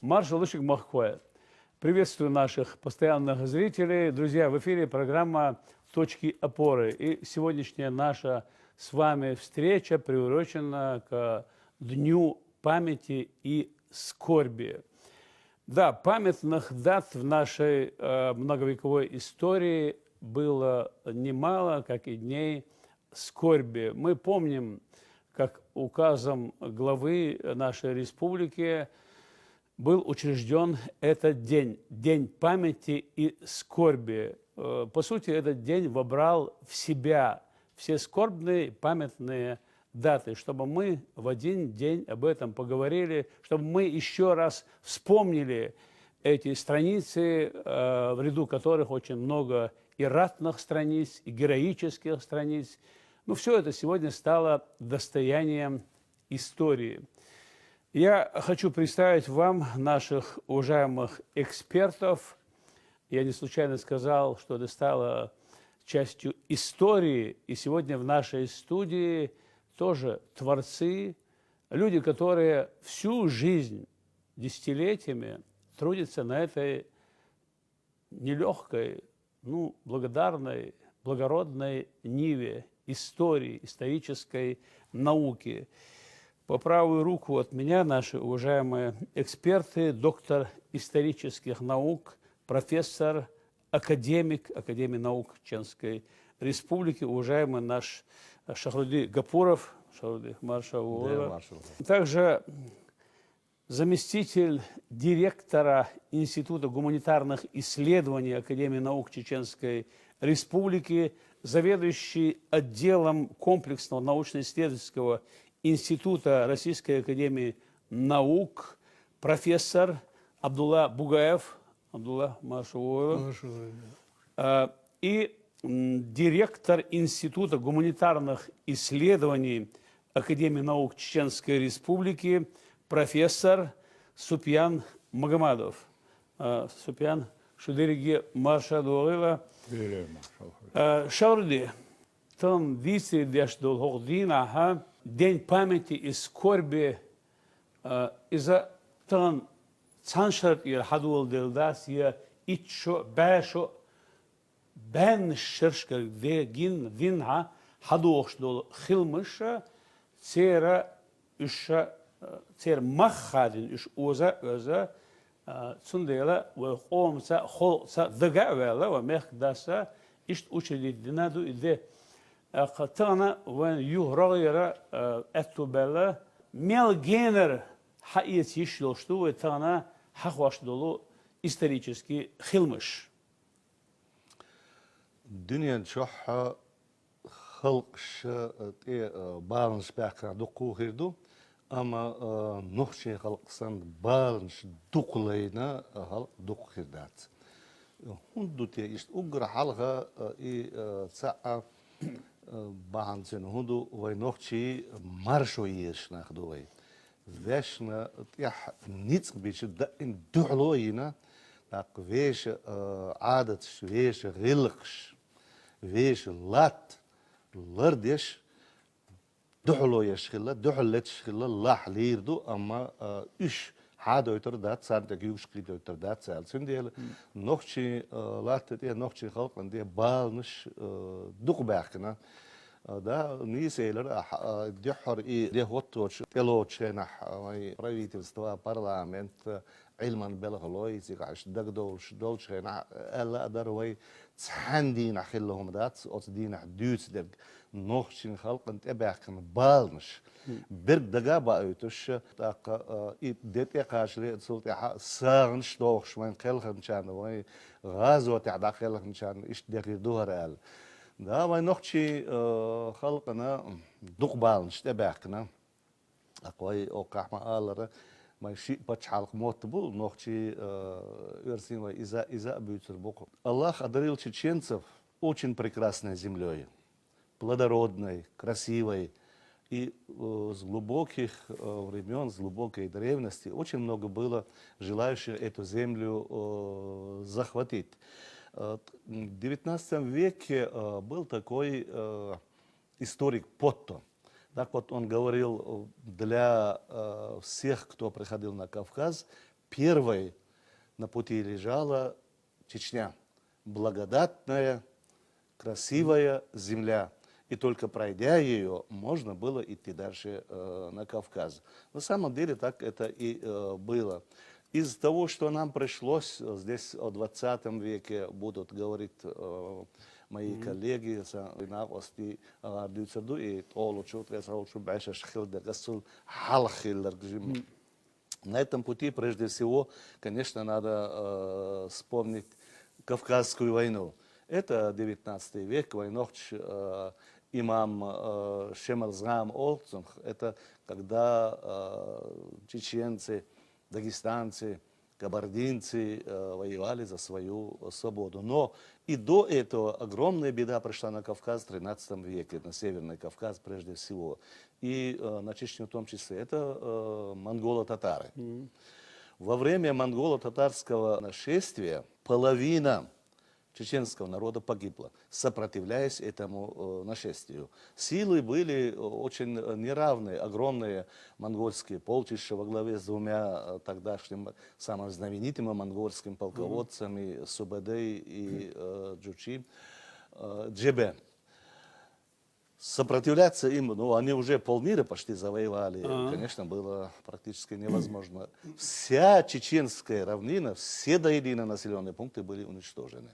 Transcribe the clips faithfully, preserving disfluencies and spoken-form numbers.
Маршал ишик махквай. Приветствую наших постоянных зрителей. Друзья, в эфире программа «Точки опоры». И сегодняшняя наша с вами встреча приурочена к Дню памяти и скорби. Да, памятных дат в нашей э, многовековой истории было немало, как и дней скорби. Мы помним, как указом главы нашей республики был учрежден этот день, День памяти и скорби. Э, По сути, этот день вобрал в себя все скорбные памятные даты, чтобы мы в один день об этом поговорили, чтобы мы еще раз вспомнили эти страницы, э, в ряду которых очень много и ратных страниц, и героических страниц. Но все это сегодня стало достоянием истории. Я хочу представить вам наших уважаемых экспертов. Я не случайно сказал, что это стало частью истории, и сегодня в нашей студии тоже творцы, люди, которые всю жизнь, десятилетиями трудятся на этой нелегкой, ну, благодарной, благородной ниве истории, исторической науки. По правую руку от меня наши уважаемые эксперты, доктор исторических наук, профессор, академик Академии наук Чеченской Республики, уважаемый наш Шахруди Гапуров. Шахруди, маршал. Также заместитель директора Института гуманитарных исследований Академии наук Чеченской Республики, заведующий отделом комплексного научно-исследовательского института Российской академии наук, профессор Абдулла Бугаев. Абдулла, маршал. Маршал. А, и м, директор Института гуманитарных исследований Академии наук Чеченской Республики, профессор Супьян Магомадов. А, Супьян, шударги маршал. Шахруди, тан дисидеш дол хохдина, ха? День памяти и скорби, а, иза тан цаншарт ир хадуал делдас, я ичо, бешо, бен шершкар де гин, дин, ха, хадуохш дол хилмыш, цера уша, цер маххадин уш оза, оза, цундела ва хомца, холца дага вела, ва мех даса, ишт учредить динаду иде. Тана вен юрагира этту бела, мел генер ха иец иш йолшту, ва тана ха хош долу исторический хилмыш. Дунен чохь халкъаш тӀе баланаш баьккхина дукха хир ду, амма нохчийн халкъ санна баланаш дукха лайна халкъ дукха хир дац. ХӀунда ду те иштта? Уггар хьалха и цхьаъ бахьанца хӀун ду, вай нохчий маршо езаш нах ду вай. Вешна тӀехь ницкъ бича даим дуьхьало йина, тӀаккха веша Ӏадаташ, веша гӀиллакхаш, веша латта лардеш, дуьхьало еш хилла, дуьхьал леташ хилла лахь лийр ду, амма уьш хьадойтур дац, царна тӀе гуьгуш кхийдойтур дац аьлла. Цундела нохчийн латта тӀе, нохчийн халкъан тӀе баланаш дукха баьхкина. Да, нийса элира ахь, дуьххьара и де хӀотточу, тӀелоцучу хенахь вайн правительство, парламент, Ӏилман белхалой, цигахь иштта дагадовлуш долчу хенахь аьлла а дара вай, цхьана дийнахь хилла хӀума дац оцу дийнахь дуьйцу дерг, нохчийн халкъана тӀебаьхкина баланаш. Берг дага а баойтуш, тӀаккха и де тӀекхачале а, цул тӀаьхьа сагӀанаш дохуш вайн кхелханчарна, вайн гӀазотехь дӀакхелханчарна иштта дехир ду хӀара аьлла. Да, вайн нохчийн халкъана дукха баланаш тӀебаьхкина. Аккхой, оккхахь ма-аллара, майн шиъ пачхьалкх мотт бу, нохчий, оьрсийн вай иза, иза а буьйцур бу-кх. Аллах одарил чеченцев очень прекрасной землёй, плодородной, красивой. И с глубоких времён, с глубокой древности очень много было желающих эту землю захватить. В девятнадцатом веке был такой историк Потто. Так вот, он говорил для всех, кто приходил на Кавказ, Первой на пути лежала Чечня, благодатная, красивая земля. И только пройдя ее, можно было идти дальше э, на Кавказ. На самом деле так это и э, было. Из того, что нам пришлось э, здесь о двадцатом веке, будут говорить э, мои коллеги, са- на ости ардуцерду и олучу, тресаучу бешеш хилдер, гасул хал хилдер гжим. На этом пути, прежде всего, конечно, надо э, вспомнить Кавказскую войну. Это девятнадцатый век, войнохч э, имам э, Шемалзгам Олцунг. Это когда э, чеченцы, дагестанцы, кабардинцы э, воевали за свою свободу. Но и до этого огромная беда пришла на Кавказ в тринадцатом веке, на Северный Кавказ прежде всего, и э, на Чечню в том числе. Это э, монголо-татары. Во время монголо-татарского нашествия половина чеченского народа погибла, сопротивляясь этому э, нашествию. Силы были э, очень э, неравные, огромные монгольские полчища во главе с двумя э, тогдашним самым знаменитым монгольским полководцами Субэдэй и э, Джучи э, Джебе. Сопротивляться им, ну, они уже полмира почти завоевали, конечно, было практически невозможно. Вся чеченская равнина, все до единого населенные пункты были уничтожены.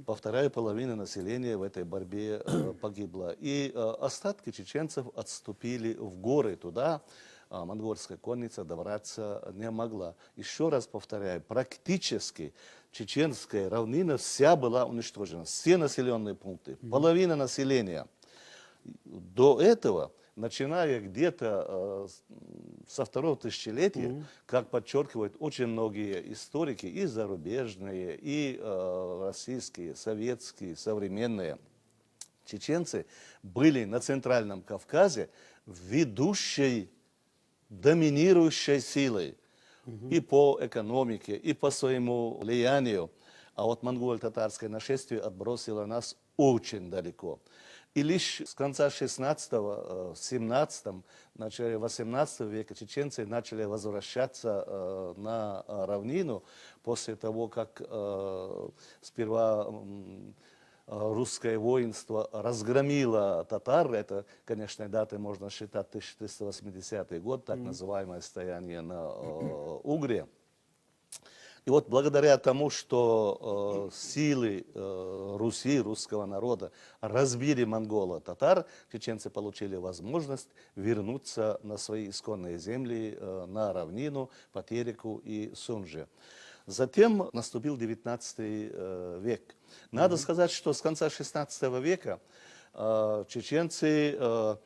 По вторая половина населения в этой борьбе э, погибла. И э, остатки чеченцев отступили в горы туда, а монгольская конница добраться не могла. Еще раз повторяю, практически чеченская равнина вся была уничтожена, все населенные пункты, половина населения. До этого, начиная где-то э, с- со второго тысячелетия, как подчеркивают очень многие историки, и зарубежные, и э, российские, советские, современные, чеченцы были на Центральном Кавказе ведущей, доминирующей силой и по экономике, и по своему влиянию. А вот монголо-татарское нашествие отбросило нас очень далеко. И лишь с конца шестнадцатого, э, в семнадцатом, начале восемнадцатого века чеченцы начали возвращаться э, на э, равнину после того, как э, сперва м, э, русское воинство разгромило татар. Это, конечно, даты можно считать тысяча триста восьмидесятый год, так называемое стояние на э, Угре. И вот благодаря тому, что э, силы э, Руси, русского народа разбили монголо-татар, чеченцы получили возможность вернуться на свои исконные земли, э, на равнину, по Тереку и Сунже. Затем наступил девятнадцатый э, век. Надо сказать, что с конца шестнадцатого века э, чеченцы э,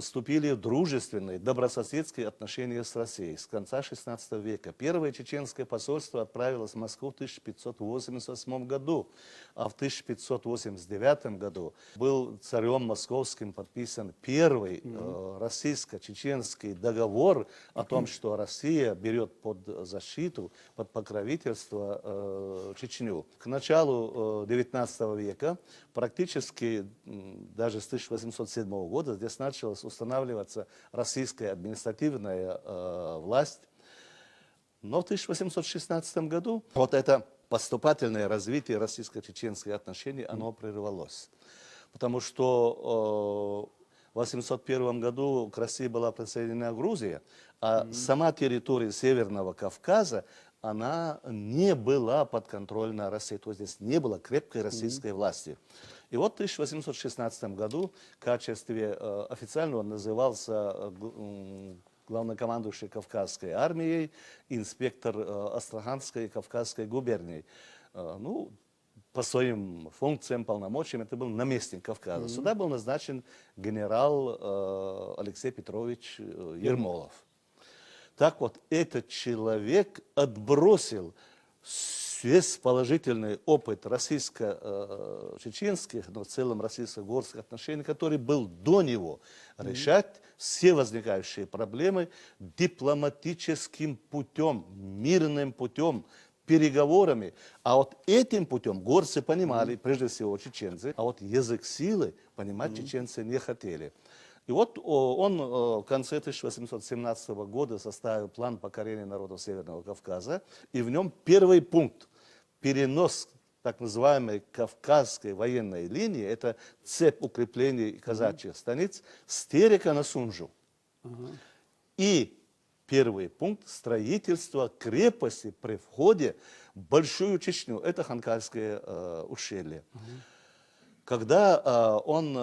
вступили в дружественные, добрососедские отношения с Россией с конца шестнадцатого века. Первое чеченское посольство отправилось в Москву в тысяча пятьсот восемьдесят восьмом году, а в тысяча пятьсот восемьдесят девятом году был царем московским подписан первый э, российско-чеченский договор о том, что Россия берет под защиту, под покровительство э, Чечню. К началу э, девятнадцатого века практически м, даже с тысяча восемьсот седьмого года здесь началась устанавливаться российская административная э, власть. Но в тысяча восемьсот шестнадцатом году вот это поступательное развитие российско-чеченских отношений, оно прервалось. Потому что э, в восемьсот первом году к России была присоединена Грузия, а сама территория Северного Кавказа, она не была подконтрольна России, то есть здесь не было крепкой российской власти. И вот в тысяча восемьсот шестнадцатом году в качестве э, официального назывался э, гу- м, главнокомандующий Кавказской армией, инспектор э, Астраханской и Кавказской губерний. Э, ну, по своим функциям, полномочиям это был наместник Кавказа. Сюда был назначен генерал э, Алексей Петрович э, Ермолов. Так вот, этот человек отбросил весь положительный опыт российско-чеченских, но в целом российско-горских отношений, который был до него, решать все возникающие проблемы дипломатическим путем, мирным путем, переговорами. А вот этим путем горцы понимали, прежде всего чеченцы, а вот язык силы понимать чеченцы не хотели. И вот о, он э, в конце тысяча восемьсот семнадцатого года составил план покорения народов Северного Кавказа, и в нем первый пункт — перенос так называемой Кавказской военной линии, это цепь укреплений и казачьих станиц, с Терека на Сунжу. И первый пункт — строительство крепости при входе в Большую Чечню, это Ханкальское э, ущелье. Когда э, он э,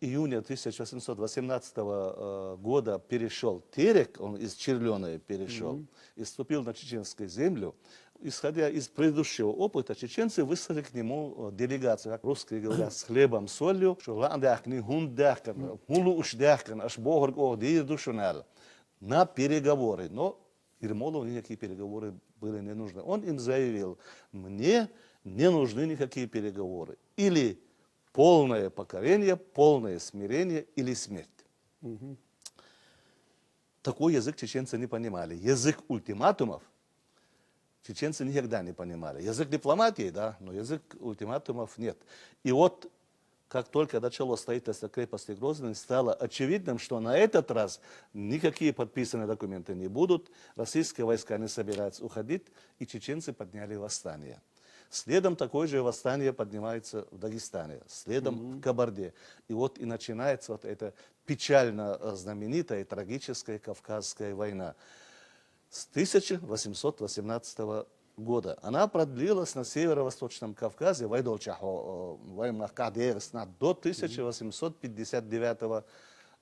июня тысяча восемьсот восемнадцатого э, года перешел Терек, он из Черленой перешел, и ступил на чеченскую землю, исходя из предыдущего опыта, чеченцы выслали к нему э, делегацию, как русские говорят, с хлебом, солью, что ладно, не гун, аш богор, ох, дир душунал, на переговоры. Но Ермолову никакие переговоры были не нужны. Он им заявил: «Мне не нужны никакие переговоры. Или полное покорение, полное смирение, или смерть». Такой язык чеченцы не понимали. Язык ультиматумов чеченцы никогда не понимали. Язык дипломатии, да, но язык ультиматумов нет. И вот как только начало строительство крепости Грозный, стало очевидным, что на этот раз никакие подписанные документы не будут, российские войска не собираются уходить, и чеченцы подняли восстание. Следом такое же восстание поднимается в Дагестане, следом в Кабарде. И вот и начинается вот эта печально э, знаменитая и трагическая Кавказская война с тысяча восемьсот восемнадцатого года. Она продлилась на Северо-Восточном Кавказе, вайдолчахо, э, ваймахкадерсна, до тысяча восемьсот пятьдесят девятого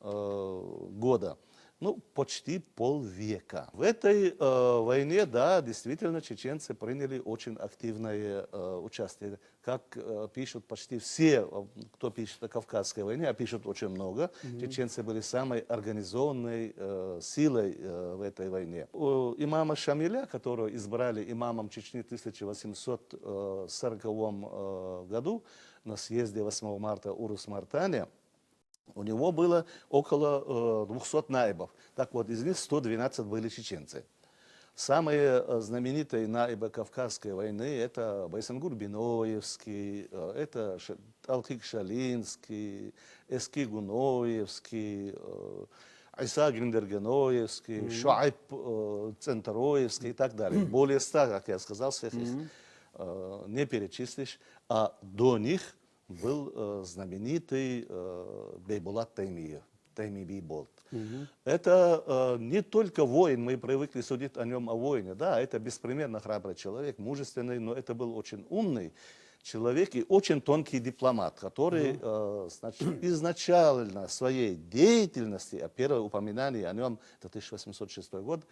э, года. Ну, почти полвека. В этой э, войне, да, действительно, чеченцы приняли очень активное э, участие. Как э, пишут почти все, э, кто пишет о Кавказской войне, а пишут очень много, чеченцы были самой организованной э, силой э, в этой войне. У имама Шамиля, которого избрали имамом Чечни в тысяча восемьсот сороковом э, году на съезде восьмого марта Урус-Мартане, у него было около э, двухсот наибов. Так вот, из них сто двенадцать были чеченцы. Самые э, знаменитые наибы Кавказской войны — это Байсангур Биноевский, э, это Ш- Алкик Шалинский, Эски Гуноевский, э, Иса Гиндергеноевский, Шуайб э, Центроевский и так далее. Более ста, как я сказал, всех их э, не перечислишь. А до них был э, знаменитый э, Бейбулат Таймиев, Тайми Бейболт. Это э, не только воин, мы привыкли судить о нем, о воине. Да, это беспримерно храбрый человек, мужественный, но это был очень умный человек и очень тонкий дипломат, который э, значит, изначально своей деятельности, а первое упоминание о нем — это тысяча восемьсот шестой год,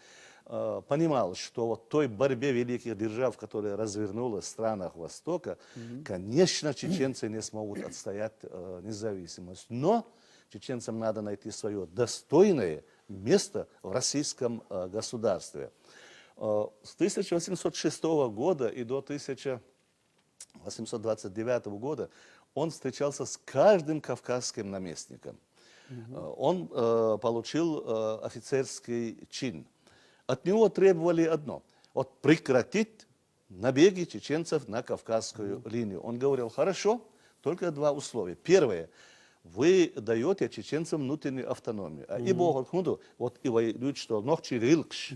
э, понимал, что вот той борьбе великих держав, которая развернулась в странах Востока, конечно, чеченцы не смогут отстоять э, независимость. Но чеченцам надо найти свое достойное место в российском э, государстве. Э, с тысяча восемьсот шестого года и до тысяча восемьсот двадцать девятого года он встречался с каждым кавказским наместником. Э, Он э, получил э, офицерский чин. От него требовали одно: вот прекратить набеги чеченцев на Кавказскую линию. Он говорил: «Хорошо, только два условия. Первое: вы даете чеченцам внутреннюю автономию». А и богор хунду, вот и вы люди, что нохчи рилкш,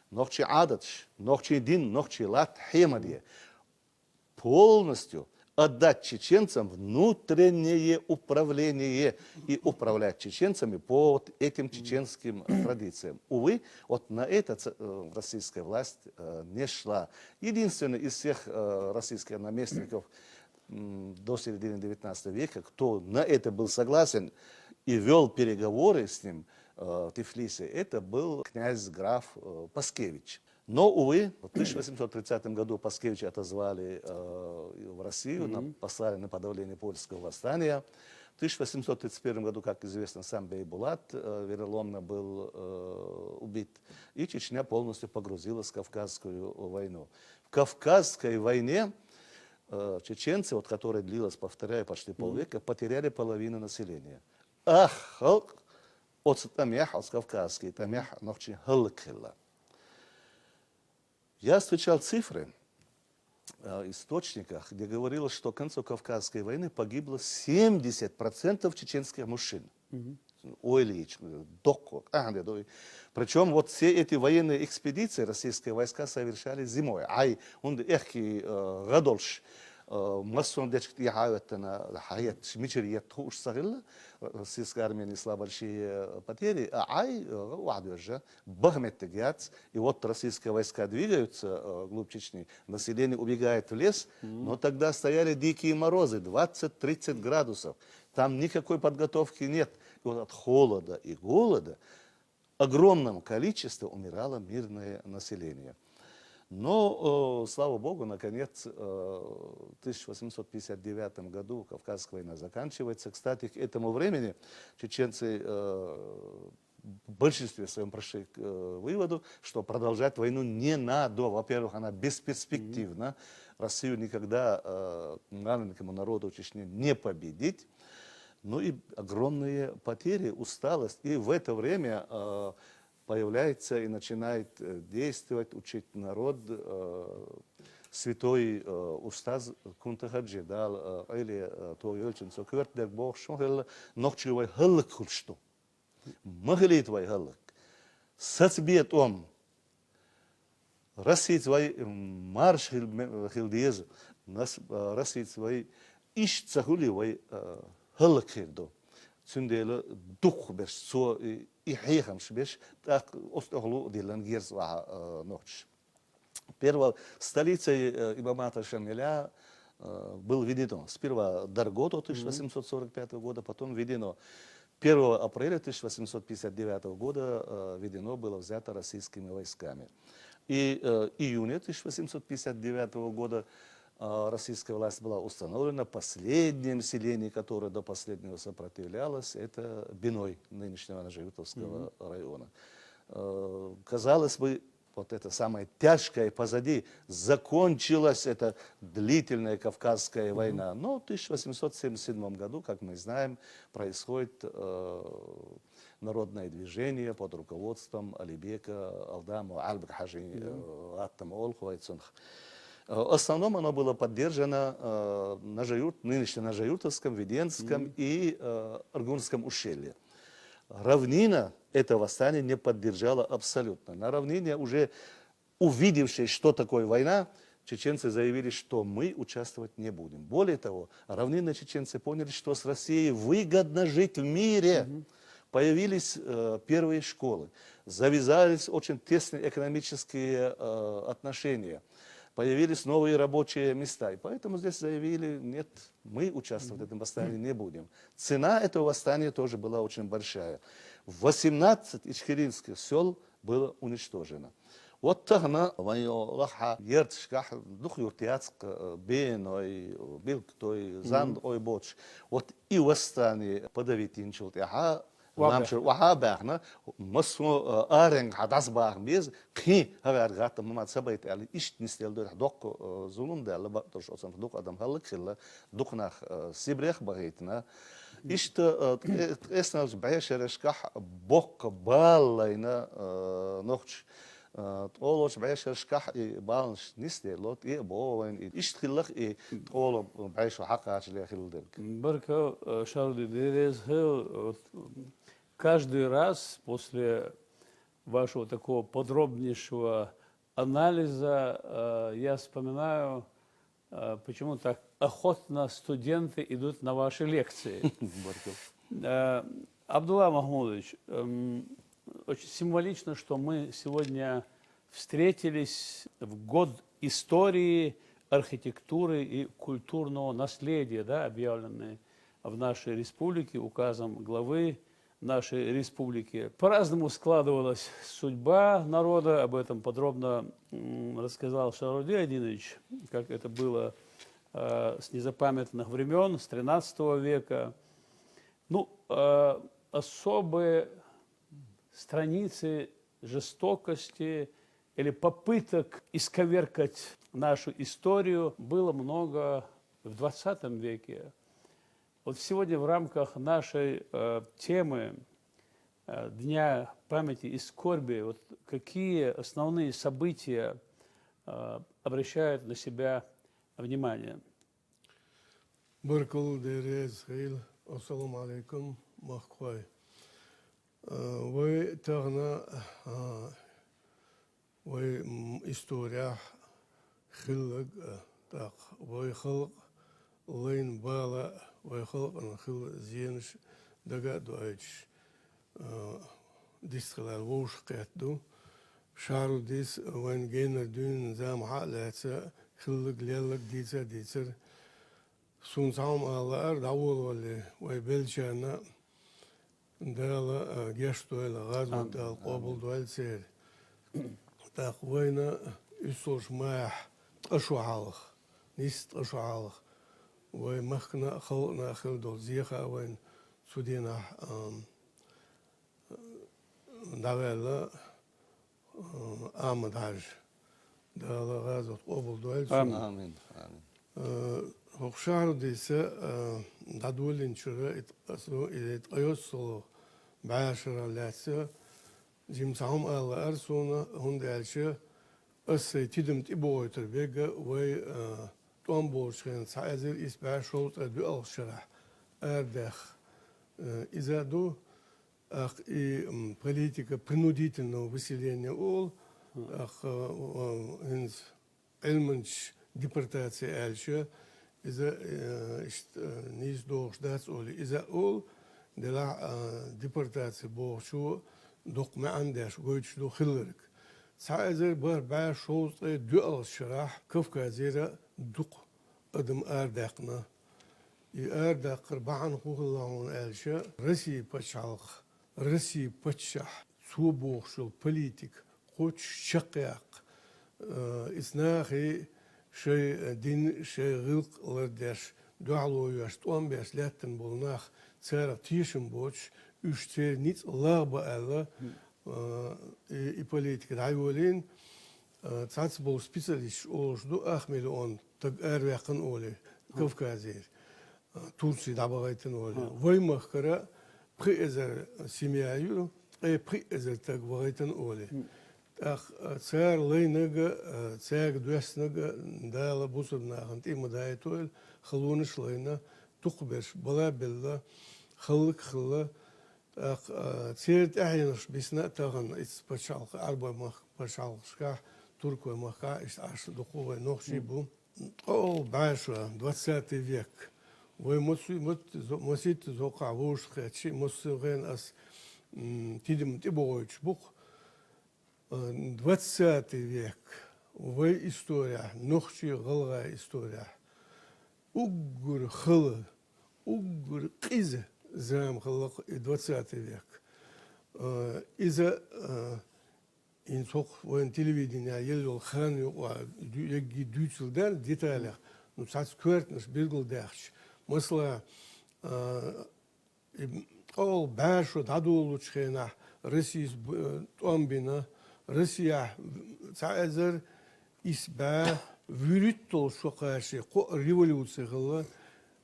нохчи адатш, нохчи дин, нохчи лат хемадье, полностью отдать чеченцам внутреннее управление и управлять чеченцами по вот этим чеченским традициям. Увы, вот на это ц- э, российская власть э, не шла. Единственный из всех э, российских наместников м, до середины девятнадцатого века, кто на это был согласен и вел переговоры с ним э, в Тифлисе, это был князь-граф э, Паскевич. Но, увы, в тысяча восемьсот тридцатом году Паскевича отозвали э, в Россию, на- послали на подавление польского восстания. В тысяча восемьсот тридцать первом году, как известно, сам Бейбулат э, вероломно был э, убит. И Чечня полностью погрузилась в Кавказскую войну. В Кавказской войне э, чеченцы, вот, которая длилась, повторяю, почти полвека, потеряли половину населения. Ах, халк, оц тамях, оц кавказский тамях, нохчи халк хилла. Я встречал цифры, э, источниках, где говорилось, что к концу Кавказской войны погибло семьдесят процентов чеченских мужчин. Ойлич, докко, аханде дой. Причем вот все эти военные экспедиции российские войска совершали зимой. Ай, он эхки, э, гадолш, э, массондечк и хаветтана, хаят, мичер ет хуш сагил, российская армия несла большие, э, потери, а ай, э, вадвержа, бахметтегяц, и вот российские войска двигаются, э, вглубь Чечни, население убегает в лес, но тогда стояли дикие морозы, двадцать-тридцать градусов. Там никакой подготовки нет. И вот от холода и голода огромном количестве умирало мирное население. Но, э, слава богу, наконец, э, в тысяча восемьсот пятьдесят девятом году Кавказская война заканчивается. Кстати, к этому времени чеченцы, э, в большинстве своем пришли к, э, выводу, что продолжать войну не надо. Во-первых, она бесперспективна. Россию никогда, э, маленькому народу в Чечне не победить. Ну и огромные потери, усталость. И в это время, э, появляется и начинает, э, действовать, учить народ, э, святой, э, устаз Кунта-Хаджи, дал, э, или, э, то ёльчин со квертдер бог шон хел нохчи вай хылык хулшту. Махлит вай хылык. Сацбет ом. Расиц вай марш хил ме-, хил диез. Нас, э, расиц вай иш цахули вай, э, хылык хирдо. Цюндела дух беш, со и, и хейхамш беш, так остохлу дилан герз ваха, э, нохч. Первого столицей, э, имамата Шамиля, э, был введено. Сперва Даргото тысяча восемьсот сорок пятого года, потом введено. Первого апреля тысяча восемьсот пятьдесят девятого года, э, введено было, взято российскими войсками. И, э, июня тысяча восемьсот пятьдесят девятого года, э, российская власть была установлена. Последнее селение, которое до последнего сопротивлялось, это Биной нынешнего Нажиютовского района. Э, казалось бы, вот это самое тяжкое позади, закончилась эта длительная Кавказская война. Но в тысяча восемьсот семьдесят седьмом году, как мы знаем, происходит, э, народное движение под руководством Алибека Алдама, Албек Хажи, э, Аттам Олху Вайцунх. Э, в основном оно было поддержано, э, на Жаюрт-, нынешнем Нажаюртовском, Веденском и, э, Аргунском ущелье. Равнина это восстание не поддержала абсолютно. На равнине, уже увидевшие, что такое война, чеченцы заявили, что мы участвовать не будем. Более того, равнинные чеченцы поняли, что с Россией выгодно жить в мире. Появились, э, первые школы, завязались очень тесные экономические, э, отношения, появились новые рабочие места. И поэтому здесь заявили: «Нет, мы участвовать в этом восстании не будем». Цена этого восстания тоже была очень большая. Восемнадцать ичкеринских сёл было уничтожено. Вот тогда вайо лаха ертшках дух юртяцк, э, беной, билктой, занд ой боч. Вот и восстание подавить инчулт яха, ламшур ваха бахна, масо, э, арен хадас бах без, кхи хавар гата мамат сабайт али ишт нистел дор док, э, зулум дала бактош осан дук адам халык хилла, дукнах, э, сибрех багайтна. Ишт, э, э, эсналш бешершках бок баллайна, э, нохч. Э, олош бешершках и балнш нистел лот и бовайн и ишт хиллах и оло бешо хакач ле хилдерг. Барка, э, Шарли Дерезгел, вот, каждый раз после вашего такого подробнейшего анализа, э, я вспоминаю, э, почему так охотно студенты идут на ваши лекции. Баркал. Э, Абдулла Махмудович, эм, очень символично, что мы сегодня встретились в год истории, архитектуры и культурного наследия, да, объявленный в нашей республике указом главы нашей республики. По-разному складывалась судьба народа, об этом подробно, м, рассказал Шаруди Адинович, как это было, э, с незапамятных времен, с тринадцатого века. Ну, э, особые страницы жестокости или попыток исковеркать нашу историю было много в двадцатом веке. Вот сегодня в рамках нашей, э, темы, э, Дня памяти и скорби, вот какие основные события, э, обращают на себя Внимание. Баркалла, Дела реза хийла. Ассаламу Ӏалайкум, махкахой. А, вай тахан, а, вай, м, исторехь хилларг, а, тӀаккха вай халкъ лайна бала, вай халкъана хилла зенаш дага а доуьйтуш, а, дистхилар вовшахкхетта ду. Шахьрудис вайна генара дуьйна заманахьа а лаьца, хилларг, лелларг дийца а дийцар. Суна цхьа хӀума ала лаьара, дӀаволавале, вай беллачарна Дала, а, гешт дойла, гӀазот Дала къобал дойла церан. ТӀаккха вайна уьссалгӀачу майахь ткъа шо хьалха, нийсса ткъа шо хьалха, вай махкана а, халкъана а хилла долу зе хаьа вайна цу дийнахь, ам, дӀаваьлла, а, Ахьмад-Хьаьжа. Дала гӀазот къобал дойла цуьнан. Амин. Амин. Амин. А, хӀокху Шахьрудиса, а, дӀадолийначуьра и ткъа-, и ткъайоьссалгӀа бӀешарах лаьцна жима цхьа хӀума ала лаьара суна, хӀунда аьлча ас сайн тидам тӀебогӀуьйтур берг вай, а, тӀом болчу хенахь цхьа эзар исс бӀе шовзткъе доьалгӀачу шарахь арадаьхна, а, иза а ду. ТӀаккха и, м, политика принудительного выселения олу, тӀаккха, а, хӀинца Ӏилманчаша депортация аьлча, иза, э, иштта, э, нийса догӀуш дац олий, иза а олу, делахь, э, депортация бохучо доккха маьӀна деш гойтуш ду хилларг. Цхьа эзар бархӀ бӀе шовзткъе доьалгӀачу шарахь Кавказера дукха адам арадаьккхина. И арадаккхар бахьана хӀун хилла хьуна аьлча, Россия пачхьалкх, Россия паччахь, цо бохуш йолу политика кхоччуш чекхъяккха, э, иза нахе шайн дин, шайн гӀиллакх лардеш, дуьхьало йоьш, тӀом беш лаьттина болу нах, царах тешам боцуш, уьш церан ницкъ лагӀбан аьлла, э, и, и политика дӀайолийна. Э, цхьацца болу специалисташ олуш ду, ах миллион стаг араваьккхина олий Кавказера, э, Турция дӀабахийтина олий. Вай махкара пхи эзар семья ю, ткъе пхи эзар стаг вахийтина олий. ТӀаккха, э, цара лайнарг а, э, цаьрга доьссинарг а Дала бусалба нахана тӀе ма дайтойла, халонаш а лайна, дукхахберш бала а белла, хӀаллак а хилла. ТӀаккха, а, церан тӀаьхьенаш бисна а тахана, иза пачхьалкх, Ӏарбойн мах-, пачхьалкхашкахь, туркойн махкахь, иштта Ӏаш дукха вай нохчий бу. ТкъолгӀа бӀе шо, двадцатый век. Вай масу-, мат-, зо-, масийтта зовкхахь вовшахкхетча, массо а хенахь ас, м, тидам тӀебогӀуьйтуш бу-кх. Э, двадцатый век, вай исторехь, нохчий, гӀалгӀай исторехь уггар хала, уггар къиза зама хилла-кх и двадцатый век. Э, иза, э, хӀинца хӀокху вайн телевиденехь елла йолу хан юкъахь ду-, егги дуьйцур дац деталех, ну, цхьацца коьртанаш билгалдаьхча, масала, э, И ткъолгӀа бӀе шо дӀадолучу хенахь Россис б-, тӀом бина. Россияхь цхьа эзар исс бӀе вуьрхӀитталгӀа шо кхачий кхо революци хилла.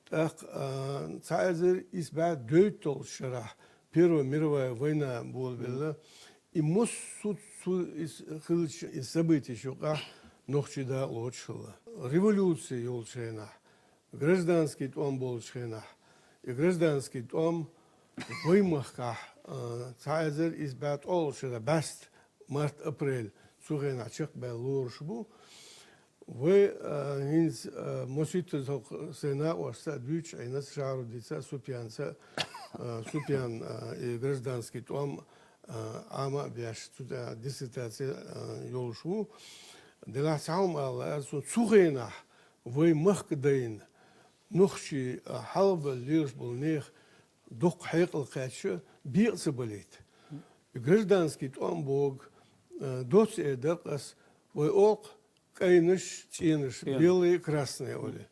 ТӀаккха, а, цхьа эзар исс бӀе дейтталгӀачу шарахь Первая мировая война болабелла. И массо а цу, и с-, хиллачу и событияш юкъахь нохчий дакъалоцуш хилла. Революци йолчу хенахь, гражданский тӀом болчу хенахь, и гражданский тӀом вай махкахь, а, цхьа эзар исс бӀе ткъолгӀачу шарахь бӀаьста, март-апрель, цу хенахь чекхбаьлла лоруш бу. Вай, а, хӀинца, а, масийтта зовкх сайн накъосташа а дуьйцуш Ӏийна, Шахьрудица а, Супьянца а, а, Супьян, а, и гражданский тӀом, а, Ӏама а беш, цу тӀехь диссертаци, а, йолуш ву. Делахь цхьа хӀума ала лаьара суна, цу хенахь вай махка дайна, нохчий, а, хьалхабевлла лелаш болу нехан доккха хьекъал кхаьчча, бекъа ца балийта. И гражданский тӀом бохург, а, доцца эр дара-кх ас, вай олу-кх кӀайнаш, цӀенаш, белые, красные олий.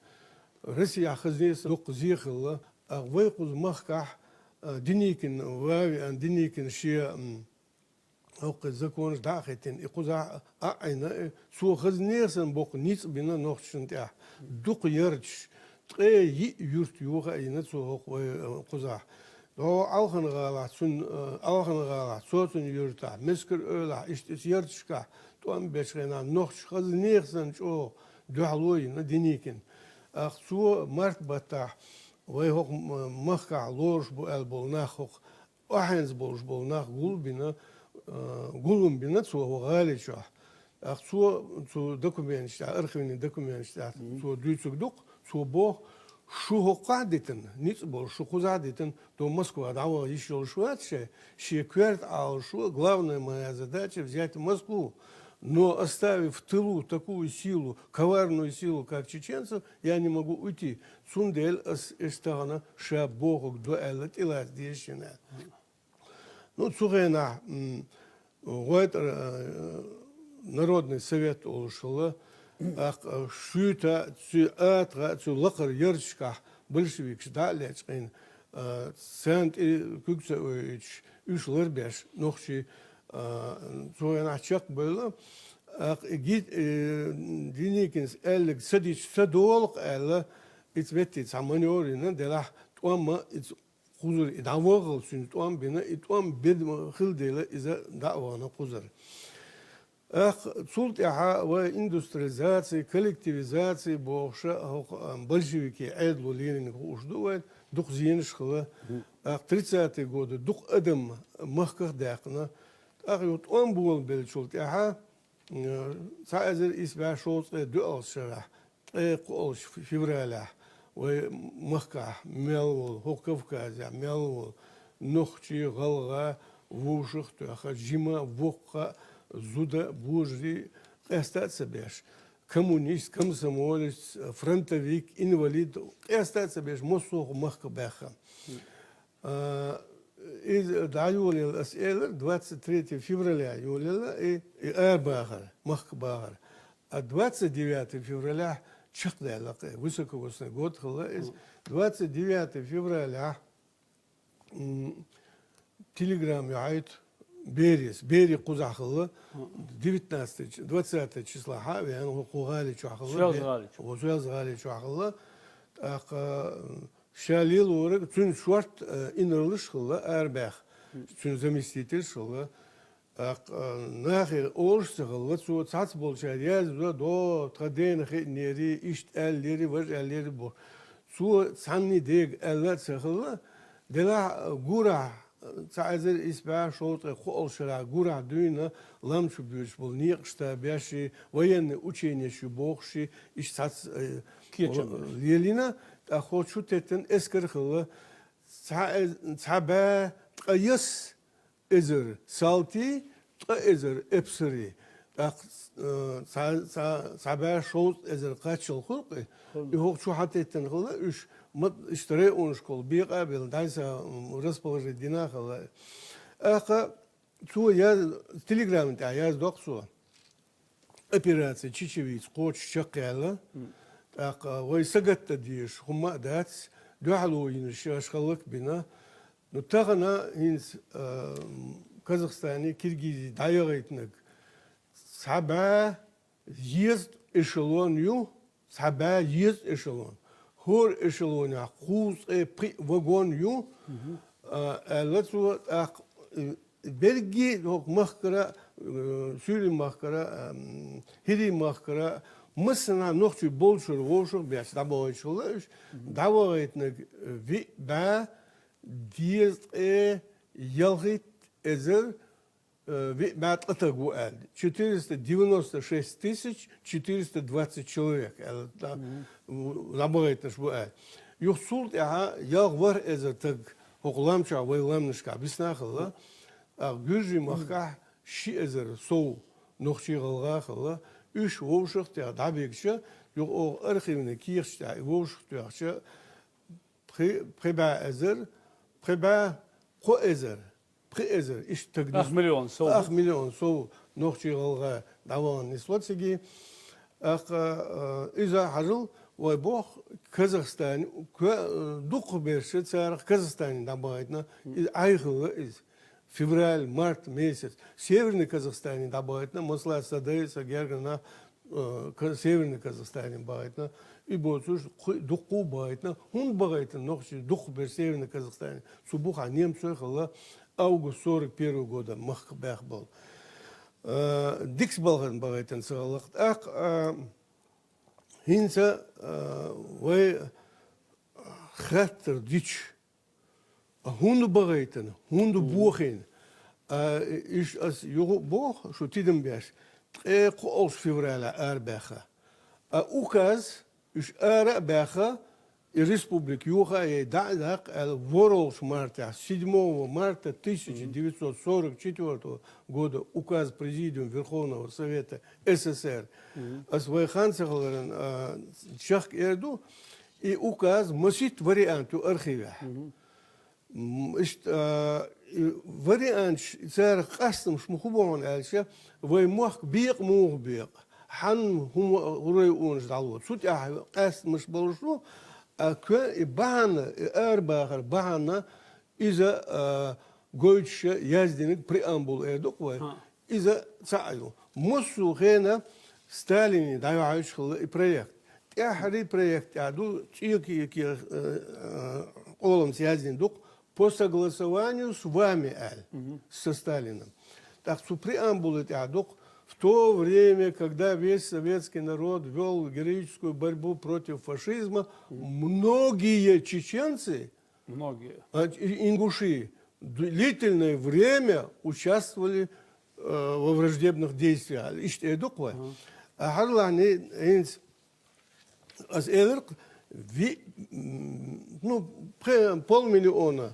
Россияхь хаза несан доккха зе хилла, а вай кхуза махкахь, а, Деникин, Вави, а, Деникин шен, м, хӀокху законаш дӀа а хӀиттина, и кхузахь а Ӏийна, и цо хаза нехан санна боккха ницкъ бина нохчашна тӀехь. Дукха ярташ, ткъе йиъ юрт йохаийна цо хӀокху вай, э, кхузахь. ДӀо Алхан-гӀалахь цуьнан, э, Алхан-гӀалахь, цо цуьнан юьртахь, Мискар-Эвлахь, иштта иза ярташкахь тӀом бечу хенахь нохчаша хаза нехан санна чӀогӀа дуьхьало йина Деникин. ТӀаккха цо март баттахь вай хӀокху м-, махкахь лоруш бу аьлла болу нах, хӀокху охьанца болуш болу нах гулбина, а, гулам бина цо хӀокху гӀали чохь. ТӀаккха цо цу документаш тӀехь, архивный документаш тӀехь цо дуьйцург ду-кх, цо боху, шу хӀокхахь а дитина, ницкъ болуш шу кхузахь а дитина, до Москва дӀаваха йиш йолуш вац шайн, шен коьрта Ӏалашо, главная моя задача — взять Москву, но оставив в тылу такую силу, коварную силу, как чеченцев, я не могу уйти. Цундела ас, ас тахана ша бохург до аьлла, тӀелаца дезаш йина аьлла. Ну, цу хенахь, м, гӀойтӀара, э, Народный совет олуш хилла, тӀаккха шуьйта, цу атагӀа, цу лакхара ярташкахь большевикаш дӀа а лечкъийна, э, царна тӀе куьг ца оьуьйтуш, уьш ларбеш, нохчий, э, цу хенахь чекхбевлла, тӀаккха и гит-, э, Деникинс аьлларг ца дича ца долу-кх аьлла, иза метте цхьа манёвр йина, делахь тӀом ма иза кхузара и дӀаваххалц цуьнан тӀом бина, и тӀом бен хилла дела, иза дӀа а вахана кхузара. ТӀаккха цул тӀаьхьа вай индустриализаци, коллективизаци бохуша, хӀокху, а, большевикийн Ӏедало лелийнарг хууш ду вайн, дукха зенаш хилла. ТӀаккха тридцатые годы дукха адам махках а даьккхина. ТӀаккха юха тӀом болабеллачул тӀаьхьа, э, цхьа эзар исс бӀе шовзткъе доьалгӀачу шарахь, ткъе кхоалгӀачу февралехь вай махкахь мел волу, хӀокху Кавказехь мел волу нохчий, гӀалгӀа, вовшах а тоьхна, жима, воккха, зуда, божарий, къаста а ца беш, коммунист, комсомолец, фронтовик, инвалид, къаста а ца беш, массо а хӀума махка баьхна. А, иза дӀайолаелла, ас элира, двадцать третье февраля йолаелла и, и арабахар, махка бахар. А двадцать девятое февраля чекхдаьлла-кх, высокогосный год хилла иза. Двадцать девятое февраля, м, телеграмма яхьийта Берис, Бери кхузахь хилла, девятнадцатое ч-, двадцатое числа хьа а веана, хӀокху гӀали чохь хилла. Соьлз-гӀали чохь. Соьлз-гӀали чохь хилла. ТӀаккха, м, ша лелориг, цуьнан шорта, э, инарлаш хилла арабаьхна, цуьнан заместительш хилла. ТӀаккха, э, нахе олуш а ца хилла, цо цхьацца болчара яздо, до, тхан дена хиънера, иштта аьллера, важа аьллера бо. Цо цхьанний дега аьлла а ца хилла, делахь, э, гурахь, э, цхьа эзар исс бӀе шовзткъе кхоалгӀачу шарахь гурахь дуьйна, лам чу боьдуш болу некъаш табеш, военный ученеш ю бохуш, иштта цхьацца, э, кечам лелийна, тӀаккха хӀокху чу теттина эскар хилла, цхьа эз-, цхьа бӀе ткъаясс эзар салтий, ткъа эзар эпсарий, тӀаккха, э, цхьа, цхьа, цхьа бӀе шовзткъа эзар кхаччалц хуьлу-кх и. И хӀокху чу хьатеттина хилла уьш, ма-, иштта районашкахула бекъа а белла, дӀасса, м, расположить дина а хилла. ТӀаккха цо яз-, телеграмма тӀехь яздоккху цо. Операция чечевица кхочуш чекхъяьлла. ТӀаккха вай сагатдан дезаш хӀумма а дац, дуьхьало йина шаьш хӀаллак а бина. Ну, тахана хӀинца, а, Казахстане, Киргизии дӀаяхийтинарг цхьа бӀе езткъа эшелон ю, цхьа бӀе езткъа эшелон. ХӀора эшелонехь кхузткъе пхиъ вагон ю, а, аьлла цо, тӀаккха, э, берриге а хӀокху махкара, э, Суьйлийн махкара, м, ХӀирийн махкара, массанхьа нохчий болчуьра вовшах а беш дӀабахийташ хилла уьш, дӀавахийтинарг виъ бӀе дезткъе ялхитта эзар, э, виъ бӀе ткъа стаг ву аьлла. Четыреста девяносто шесть тысяч четыреста двадцать человек аьлла, дӀа-, дӀабахийтинарш бу аьлла. Юха цул тӀаьхьа ялх-ворхӀ эзар стаг хӀокху лам чохь вай лаьмнашкахь бисна а хилла, а, Гуьржийн махкахь ши эзар сов нохчий, гӀалгӀа а хилла, уьш вовшах а техна дӀабигча, юха оха архивный кехаташ тӀехь и вовшах а тоьхча, пхи-, пхи бӀе эзар, пхи бӀе кхо эзар, пхи эзар, иштта стаг нис-, ах миллион сов. Ах миллион сов нохчий, гӀалгӀа дӀавахана нисло цига. ТӀаккха, э, иза хьажал, вай боху, Казахстане, ко-, э, дукхахберш царах Казахстане дӀабахийтина, иза Ӏай хилла иза. Февраль, март месяц. Северный Казахстане дӀабахийтина, масала, сан дай, сан гергара нах, э, Ка-, Северный Казахстане бахийтина. И боцурш кху-, дуккха а бахийтина. ХӀунда бахийтина нохчий дукхахберш Северный Казахстане? Цу бухахь немцой хилла, август сорок первого года махка баьхна болу. Э, дикачу балхана бахийтина ца хилла-кх. ТӀаккха, э, ХӀинца, а, вай хаттар дича, а хӀунда багӀайтана, хӀунда бохийна? А, иш ас юха а боху, шу тидам беш, ткъе кхоалгӀачу февраля арабаьхна. А указ, уьш ара а баьхна, и республика йоха а яй, дӀа а даккха аьлла, ворхӀалгӀачу мартехь, седьмого марта тысяча девятьсот сорок четвёртого года, указ Президиума Верховного Совета СССР. Ас вай хан ца хиларан, а, чехка эр ду, и указ масийтта вариант ю архивехь. М, иштта, а, и варианташ, царах къастамаш муха бу хьуна аьлча, вай мохк бекъа муха бекъа, хьанна хӀума гӀурай унаш дӀало. Цу тӀехь къастамаш болуш бу, а, кхин и бахьана, и арабахар бахьана, иза, а, гойтуш яздинарг преамбула эр ду-кх вай. Иза цхьаъ ю. Массо а хенахь Сталине дӀайохьуьйтуш хилла и проект. ТӀаьххьара проект тӀехь ду, цӀе-, ке-, ке-, э, э, къоламца яздина ду-кх, «По согласованию с вами», аьлла, со Сталином. ТӀаккха цу преамбулы тӀехь ду-кх: «В то время, когда весь советский народ вёл героическую борьбу против фашизма, многие чеченцы, многие, а, и-, ингуши, длительное время участвовали, э, во враждебных действиях». Иштта эр ду-кх вай. А хӀара лахьни, хӀинца ас элира-кх, ви-, м, ну, пхи-, полмиллиона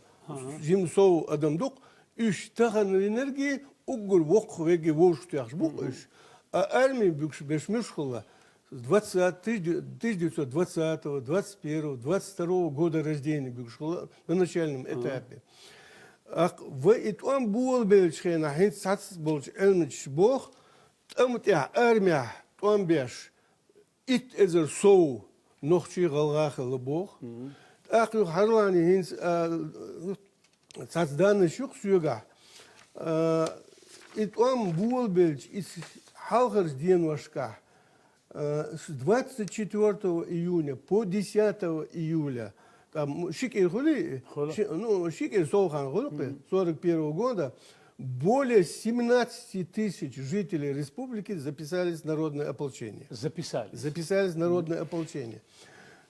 жимма сов адам ду-кх, уьш таханлерниг уггар воккхах верг вовшахтоьхнарш бу-кх уьш. А арми буьгуш берш муьлш хилла? С двадцать, тысяча девятьсот двадцатого, двадцать первого, двадцать второго года рождения буьгуш хилла на начальном этапе. ТӀаккха вай и тӀом болабеллачу хенахь, хӀинца цхьацца болчу Ӏилманчаша боху, тӀам тӀехь, армехь тӀом беш, итт эзар сов нохчий, гӀалгӀай хилла боху. ТӀаккха юха хӀара лахьни хӀинца, а, цхьацца даннаш ю-кх соьгахь. А, и тӀом болабелча, и хьалхарчу деношкахь, а, с двадцать четвёртого июня по десятого июля, там, ши кӀира хуьлий? Хуьлу. Ши, ну, ши кӀира сов хан хуьлу-кх, сорок первого года, более семнадцати тысяч жителей республики записались в народное ополчение. Записались. Записались в народное ополчение.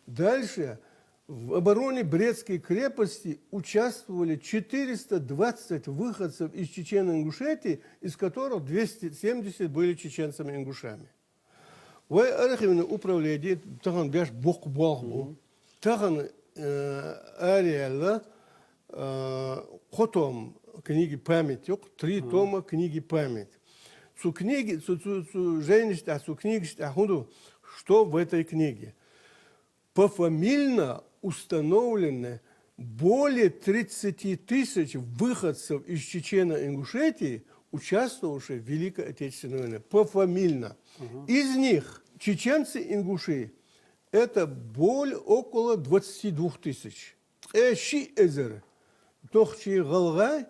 Дальше. В обороне Брестской крепости участвовали четыреста двадцать выходцев из Чечено-Ингушетии, из которых двести семьдесят были чеченцами-ингушами. Вай архивный управление, тахана беш боккха болх бу. Тахана, э, араяьлла, э, кхо том книги память ю-кх, три тома книги память. Цу книги, цу, цу, цу жайнаш тӀехь, цу книгаш тӀехь хӀун ду? Что в этой книге? Пофамильно установлены более тридцати тысяч выходцев из Чечено-Ингушетии, участвовавшие в Великой Отечественной войне. Пофамильно. Из них чеченцы-ингуши — это более, около двадцати двух тысяч. Ткъе ши эзар нохчий, гӀалгӀай,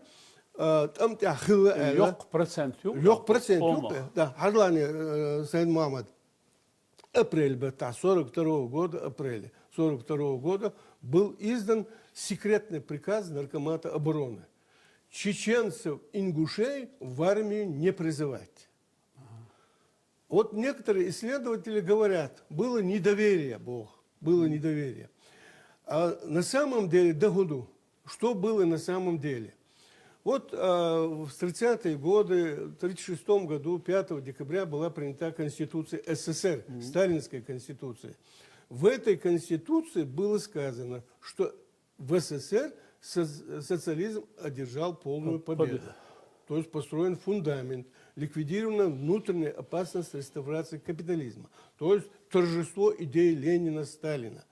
а, тӀам тӀехь хилла аьлла. Йоккха процент ю. Йоккха процент ю. Ома. Да, хӀара лахьни, э, Сайд-Мухьаммад. Апрель баттахь, сорок второго года, апреле сорок второго года был издан секретный приказ Наркомата обороны: чеченцев, ингушей в армию не призывать. Вот некоторые исследователи говорят, было недоверие, боху, было недоверие. А на самом деле, да хӀун ду, что было на самом деле? Вот, а, в тридцатые годы, в тридцать шестом году, пятого декабря, была принята Конституция СССР, сталинская Конституция. В этой Конституции было сказано, что в СССР со-, социализм одержал полную победу. Победа. То есть построен фундамент, ликвидирована внутренняя опасность реставрации капитализма. То есть торжество идей Ленина, Сталина.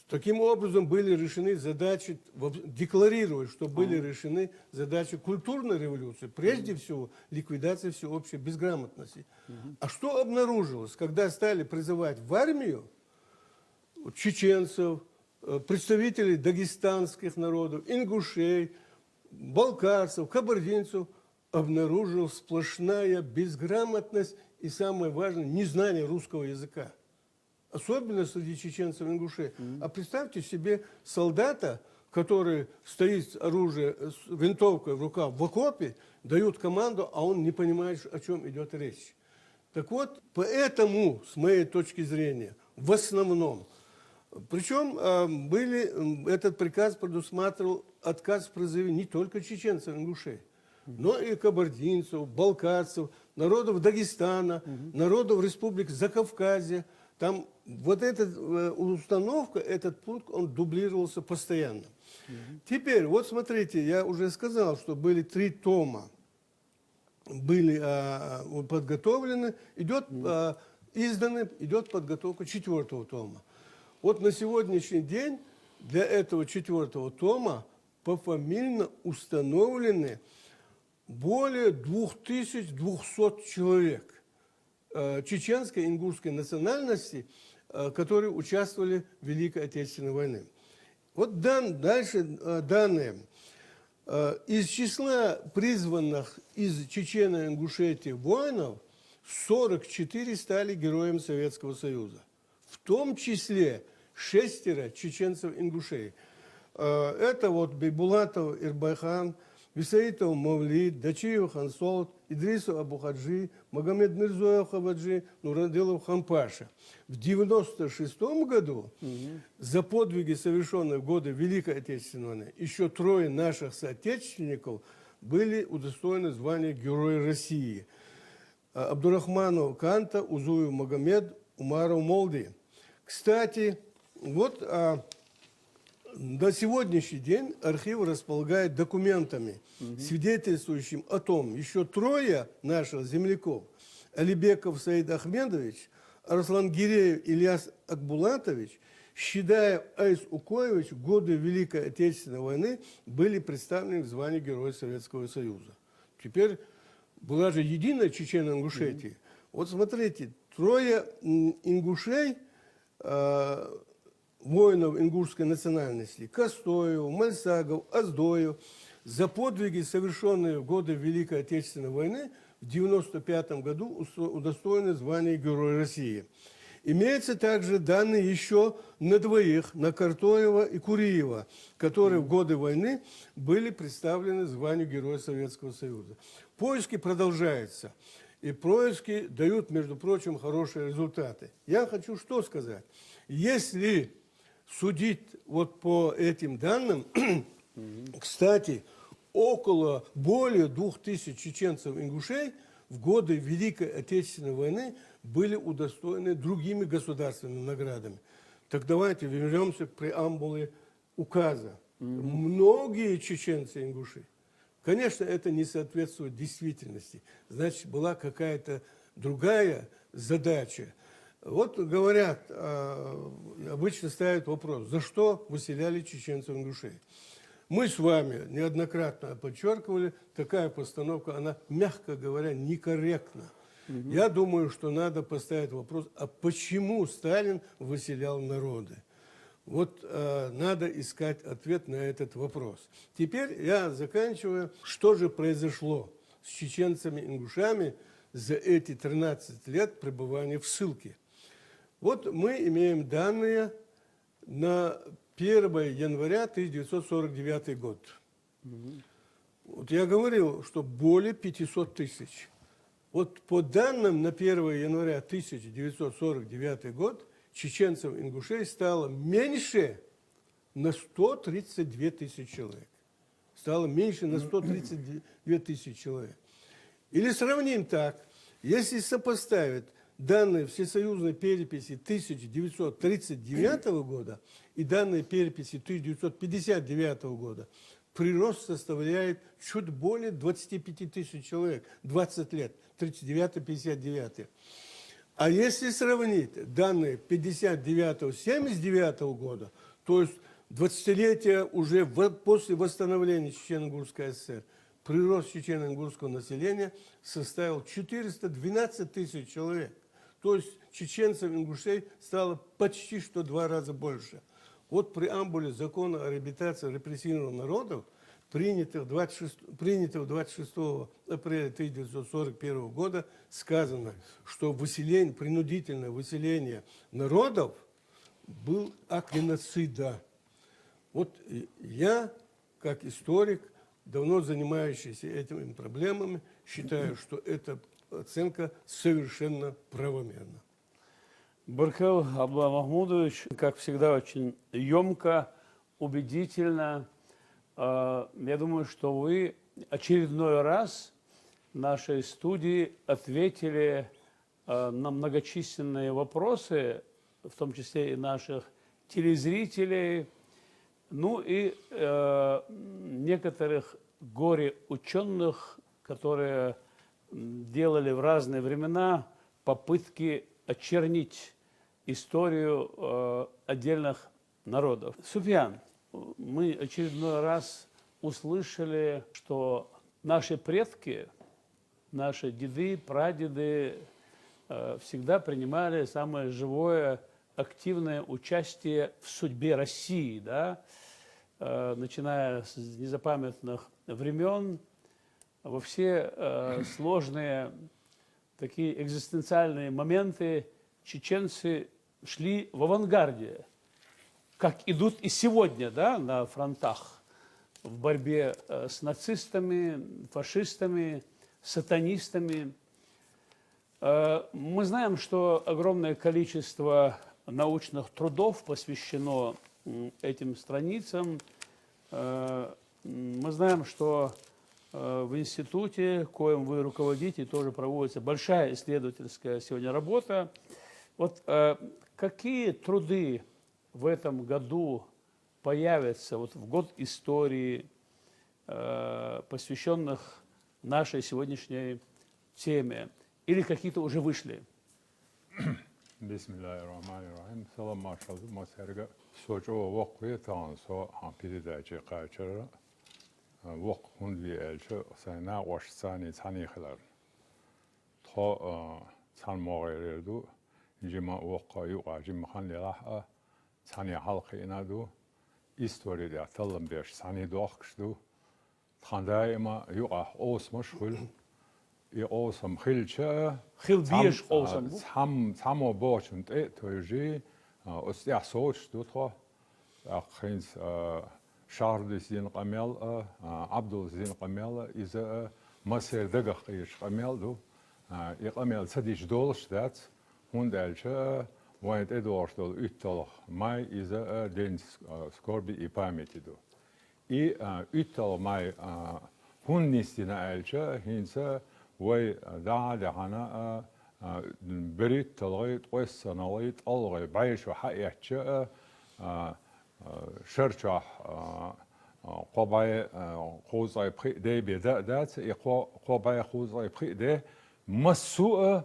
Таким образом, были решены задачи, во-, декларировать, что были решены задачи культурной революции, прежде всего, ликвидации всеобщей безграмотности. А что обнаружилось, когда стали призывать в армию вот чеченцев, э, представителей дагестанских народов, ингушей, балкарцев, кабардинцев, обнаружилась сплошная безграмотность и, самое важное, незнание русского языка. Особенно среди чеченцев и ингушей. А представьте себе солдата, который стоит с оружием, с винтовкой в руках в окопе, дают команду, а он не понимает, о чём идёт речь. Так вот, поэтому, с моей точки зрения, В основном. Причем э, были, м, этот приказ предусматривал отказ в призыве не только чеченцев, ингушей, но и кабардинцев, балкарцев, народов Дагестана, народов республик Закавказья. Там вот эта э, установка, этот пункт, он дублировался постоянно. Теперь, вот смотрите, я уже сказал, что были три тома, были а, вот подготовлены, идет а, изданы, идет подготовка четвертого тома. Вот на сегодняшний день для этого четвертого тома пофамильно установлены более двух тысяч двухсот человек э, чеченской и ингушской национальности, э, которые участвовали в Великой Отечественной войне. Вот дан, дальше э, данные. Э, из числа призванных из Чечено-Ингушетии воинов сорок четыре стали героями Советского Союза. В том числе шестеро чеченцев-ингушей. Э, Это вот Бейбулатов Ирбайхан, Висаитов Мавлид, Дачиев Хансолт, Идрисов Абухаджи, Магомед Мирзоев Хаваджи, Нурадилов Хампаша. В девяносто шестом году за подвиги, совершенные в годы Великой Отечественной войны, еще трое наших соотечественников были удостоены звания Героя России. А, Абдурахманов Канта, Узуев Магомед, Умаров Молди. Кстати, вот а, на сегодняшний день архив располагает документами, свидетельствующими о том, еще трое наших земляков, Алибеков Саид Ахмедович, Арслан Гиреев Ильяс Акбулатович, Щедаев Айс Укоевич, в годы Великой Отечественной войны были представлены в звании Героя Советского Союза. Теперь была же единая Чечено-Ингушетия. Вот смотрите, трое м, ингушей, э, воинов ингушской национальности, Костоев, Мальсагов, Оздоев, за подвиги, совершенные в годы Великой Отечественной войны, в девяносто пятом году усто- удостоены звания Героя России. Имеются также данные еще на двоих, на Картоева и Куриева, которые в годы войны были представлены званию Героя Советского Союза. Поиски продолжаются. И поиски дают, между прочим, хорошие результаты. Я хочу что сказать. Если судить вот по этим данным, кстати, около более двух тысяч чеченцев-ингушей в годы Великой Отечественной войны были удостоены другими государственными наградами. Так давайте вернемся к преамбуле указа. Многие чеченцы-ингуши. Конечно, это не соответствует действительности. Значит, была какая-то другая задача. Вот говорят, а, обычно ставят вопрос, за что выселяли чеченцев-ингушей. Мы с вами неоднократно подчеркивали, такая постановка, она, мягко говоря, некорректна. Я думаю, что надо поставить вопрос, а почему Сталин выселял народы? Вот э, надо искать ответ на этот вопрос. Теперь я заканчиваю. Что же произошло с чеченцами-ингушами за эти тринадцать лет пребывания в ссылке? Вот мы имеем данные на первое января тысяча девятьсот сорок девятый год. Вот я говорил, что более пятисот тысяч. Вот по данным на первое января тысяча девятьсот сорок девятый год, чеченцев-ингушей стало меньше на сто тридцать две тысячи человек. Стало меньше на сто тридцать две тысячи человек. Или сравним так. Если сопоставить данные всесоюзной переписи тысяча девятьсот тридцать девятого года и данные переписи тысяча девятьсот пятьдесят девятого года, прирост составляет чуть более двадцати пяти тысяч человек, двадцать лет, тридцать девятый, пятьдесят девятый. А если сравнить данные пятьдесят девятого, семьдесят девятого года, то есть двадцатилетия уже в- после восстановления Чечено-Ингушской ССР, прирост чечено-ингушского населения составил четыреста двенадцать тысяч человек. То есть чеченцев, ингушей стало почти что два раза больше. Вот в преамбуле закона о реабилитации репрессированных народов, принятых двадцать шестого, принятого двадцать шестого апреля тысяча девятьсот сорок первого года, сказано, что выселение, принудительное выселение народов был акт геноцида. Вот я, как историк, давно занимающийся этими проблемами, считаю, что эта оценка совершенно правомерна. Баркал, Абдулла Махмудович, как всегда, очень ёмко, убедительно. А, я думаю, что вы очередной раз нашей студии ответили, а, на многочисленные вопросы, в том числе и наших телезрителей, ну и, э, некоторых горе-учёных, которые, м, делали в разные времена попытки очернить историю, э, отдельных народов. Суфьян, мы очередной раз услышали, что наши предки, наши деды, прадеды, э, всегда принимали самое живое, активное участие в судьбе России, да, э, начиная с незапамятных времён, во все, э, сложные такие экзистенциальные моменты чеченцы шли в авангарде, как идут и сегодня, да, на фронтах в борьбе, э, с нацистами, фашистами, сатанистами. Э, мы знаем, что огромное количество научных трудов посвящено, м, этим страницам. Э, м, мы знаем, что, э, в институте, коим вы руководите, тоже проводится большая исследовательская сегодня работа. Вот, э, какие труды в этом году появятся, вот в год истории, э, посвящённых нашей сегодняшней теме, или какие-то уже вышли? Бисмиллахир-рахманир-рахим. Салам, маршалла, массерга. Со чӀогӀа воккха ве тахана, со хьан передаче кхачара. Воккха хӀунда ве аьлча, сайн накъосташца цхьаьна хилар. Тхо, а, цхьана могӀерера ду, жима воккха юкъа жима хан лелахь а, цхьаьна хьалкхиъна ду, истори тӀехь таллам беш цхьаьна дохкаш ду. Тхан даима юкъахь къовсамаш хуьлу. И къовсам хилча, хила цхьам-, дезаш къовсам а, бу. Цхьам-, цхьаммо бохучун тӀе а тевжий, а, оцу тӀехь совцуш ду тхо. ТӀаккха хӀинца, а, Шахрудис дина къамел а, а, Ӏабдуллас дина къамел а, иза а массеран дагах кхеташ къамел ду. А, и къамел ца дича долуш дац, хӀунда аьлча вайн тӀедогӀуш долу уьтталгӀа май иза а день ск-, а, скорби и памяти ду. И, а, уьтталгӀа май, а, хӀунда нисдина аьлча, хӀинца вай дӀа а даьхьна, а, а, берхӀитталгӀий, ткъессаналгӀий, ткъолгӀий бӀешо хьаэцча а, а, а, шар чохь, а, а, кхо бӀе, а, кхузткъе пхиъ де бен дан а дац, и кхо, кхо бӀе кхузткъе пхиъ де массо а,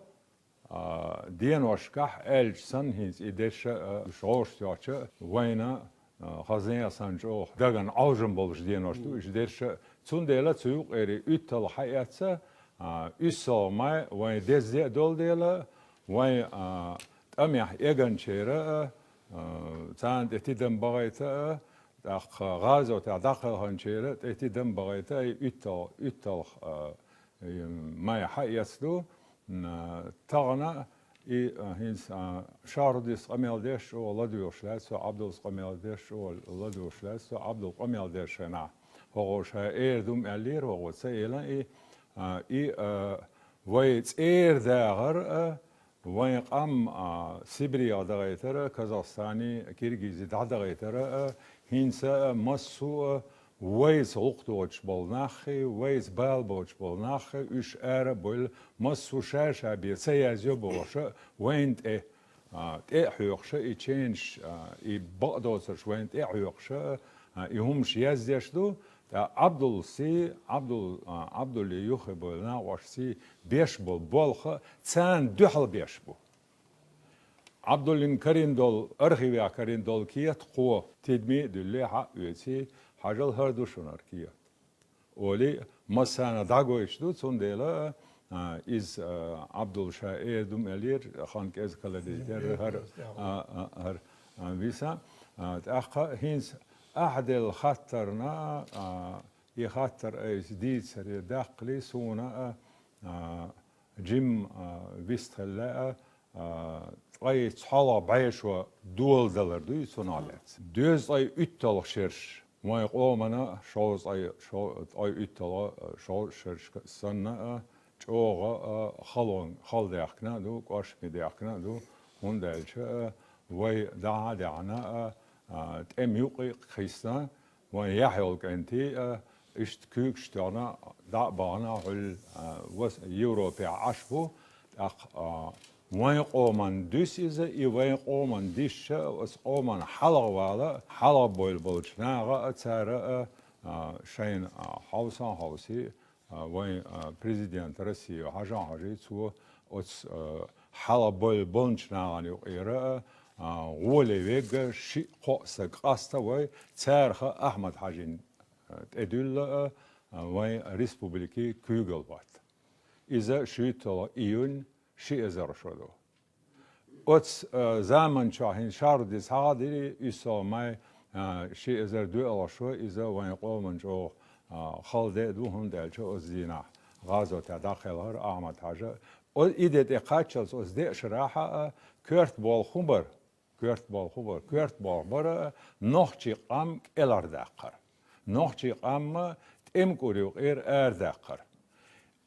а, деношкахь аьлча санна, хӀинца и дерш а, уьш гӀош йоцча, вайна, а, хазне а санна чӀогӀа дагна Ӏовжам болуш денош ду уьш дерш а. Цундела цу юкъера уьтталгӀа хьаэцна, а, уьссалгӀа май вайн дезде а долу дела, вайн, а, тӀамехь эгначеран а, а, царна тӀе тидам бахийта а, тӀаккха гӀазотехь дӀакхелхинчеран тӀе тидам бахийта а, и уьттал-, уьтталгӀа, а, и май хьаэцна ду. М, а, тахана и, а, хӀинца, а, Шахрудис къамел деш чӀогӀа ладоьгӀуш лаьцна со, Ӏабдуллас къамел деш чӀогӀа ладоьгӀуш лаьцна со, Ӏабдулла къамел деш хенахь, хӀокхо ша эр ду-м аьллера, хӀокхо ца элира и, а, и, а, вай цӀера дахар а, вайн къам, а, Сибрех дахийтар а, Казахстане, Киргизе дӀадахийтар а, хӀинца а массо а вайца гӀуллакх доцуш болу наххий, вайца бала боцуш болу наххий, уьш ара а бевлла, массо а ша-ша бен ца язйо бохуш а вайна тӀе, а, тӀе а хьоькхуш а, и ченаш, а, и бакъдоцурш вайна тӀе а хьоькхуш а, а, и хӀумаш яздеш ду. ТӀаккха Ӏабдулласи, Ӏабдул-, а, Ӏабдуллин юххе болу накъосташций беш болу болх а царна дуьхьал беш бу. Ӏабдуллин карийна долу, архивехь карийна долу кета кхо тидаме а дуьллий, хьа а оьций, хьажал, хӀара ду шуна хӀара кета, олий, массарна дӀагойтуш ду, цундела, а, иза, а, Ӏабдулла ша эр ду-м аьллера, хан кӀезиг хиларейтара хӀара, а, а, хӀара, а, виса. А, тӀаккха хӀинца ахь делла хаттарна, а, и хаттар айса дийцаре даккхале, суна а, а, жим, а, вистхила лаьа, а, ткъе цхьалгӀа бӀешо доладалар ду и цунах лаьцна. Дезткъе уьтталгӀа шераш, вайн къомана шовзткъе, шо-, ткъе уьтталгӀа, шовзткъа шераш санна а, чӀогӀа а халон, хала даьхкина а ду, кӀошми даьхкина а ду, ХӀунда аьлча, а, вай дӀа а даьхьна, а, а, тӀема юкъе кхиссина, вайн яхь йолу кӀентий, а, иштта куьйгаш тоьхна, дӀа а бахана, хьуьлла, а, вас-, Европехь Ӏаш бу, тӀаккха, а, вайн къоман дуьсу иза, и вайн къоман дисча, оцу къоман хьалха вала, хьалха бевлла болчу наха а, цара а, а, шайна, а, хьовса а хьовсий, а, вайн, а, президент России хьажа а хьажий, цо оцу, а, хьалха бевлла болчу нахана юкъера а, а, гӀоле вега шиъ-кхоъ стаг къаста вай, царах Ахьмад-Хьаьжин, а, тӀедуьллу а, а, вайн республикин куьйгалла хӀотта. Иза шуьйтталгӀа июнь ши эзар шо ду. Оцу, а, заманчохь хӀинца Шахрудис хьахадийри, уьссалгӀа май, а, ши эзар доьалгӀа шо, иза вайн къоман чӀогӀа, а, хала де а ду, хӀунда аьлча оцу дийнахь гӀазотехь дӀакхелхира Ахьмад-Хьаьжа. О, и де тӀе кхаччалц оцу деа шарахь а коьрта болх хӀун бара? Коьрта болх хӀун бара? Коьрта болх бара нохчийн къам кӀелхьардаккхар. Нохчийн къам тӀеман кӀур юкъера арадаккхар.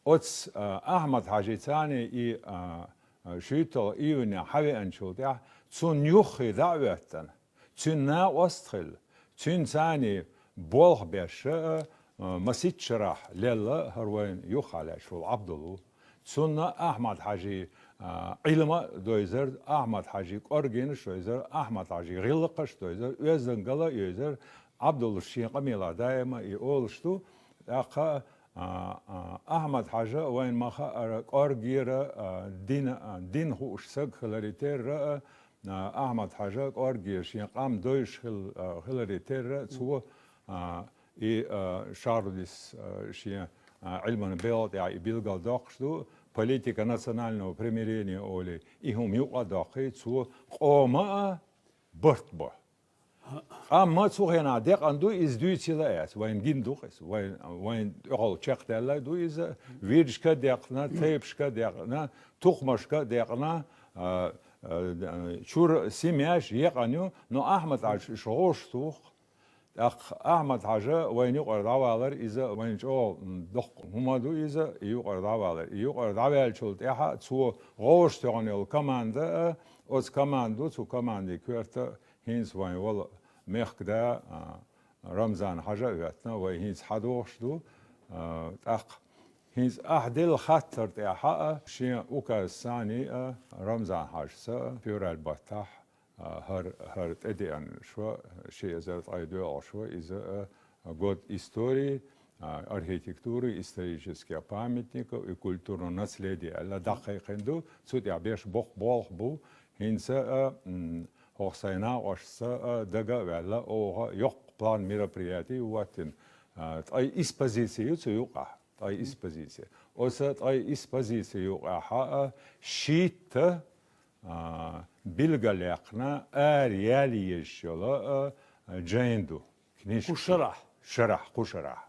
Оцу, а, Ахьмад-Хьаьжица и, а, а, шуьйтталгӀа июнехь хьавеанчул тӀаьхьа цунна юххе дӀа а хӀоьттина, цуьнан накъост а хилла, цуьнца болх беш а, а, масийтта шарахь лелла хӀара вайна юххехь лаьтташ волу Ӏабдул ву. Цунна Ахьмад-Хьаьжин, а, Ӏилма а дойзар, Ахьмад-Хьаьжин кӀоргенаш а дойзар, Ахьмад-Хьаьжин гӀиллакхаш а дойзар, оьздангалла а йойзар, Ӏабдулас шен къамелехь даима и олуш ду. ТӀаккха, а, а, Ахьмад-Хьаьжа вайна ма-хаъара кӀоргера, а, дин, а, дин хууш стаг хиларе терра а, а, Ахьмад-Хьаьжа кӀоргера шен къам дойуш хил-, а, хиларе терра а, цо, а, и, а, Шахрудис, а, шен, а, Ӏилманан белхан тӀехь и билгалдоккхуш ду, политика национального примирения олий, и хӀума юкъа а доккхий, цо къоман а барт бо. Амма цу хенахь декъна ду иза дуьйцийла а яц. Вайна гина ду-кх иза. Вайн, вайн тӀехула чекхдаьлла ду иза. Вирдашка а декъна, тайпашка а декъна, тукхамашка а декъна, а, а, чуьра семьяш екъна ю, но Ахьмад-Хьаьжа уьш гӀовшах туху. ТӀаккха Ахьмад-Хьаьжа вайна юкъара дӀавалар, иза вайна чӀогӀа, м, доккха хӀума ду иза, и юкъара дӀавалар. И юкъара дӀаваьллачул тӀаьхьа цо гӀовшах тоьхна йолу команда а, оцу команда ду, цу командин коьрта хӀинца вайн волу мехкан да, а, Рамзан-Хьаьжа а хӀоьттина, вай хӀинца хьадогӀуш ду. А, тӀаккха хӀинца ахь делла хаттар тӀехь а, шен указца а, Рамзан-Хьаьжас а февраль баттахь, а, хӀара, хӀара тӀедеана шо, ши эзар ткъе доьалгӀа шо, иза, а, год истории, а, архитектуры, исторических памятников и культурного наследия аьлла дӀакхайкхина ду. Цу тӀехь беш боккха болх бу. ХӀинца а, м, хӀокху сайн накъосташца а дага а ваьлла, оха йоккха план мероприятий хӀоттийна. А, ткъе исс позици ю цу юкъахь, ткъе исс позици. Оцу ткъе исс позици юкъахь а шийтта, а, билгалъяьккхина, ара яла езаш йолу, а, жайн ду. Книжка. Кху шарахь? Шарахь, кху шарахь.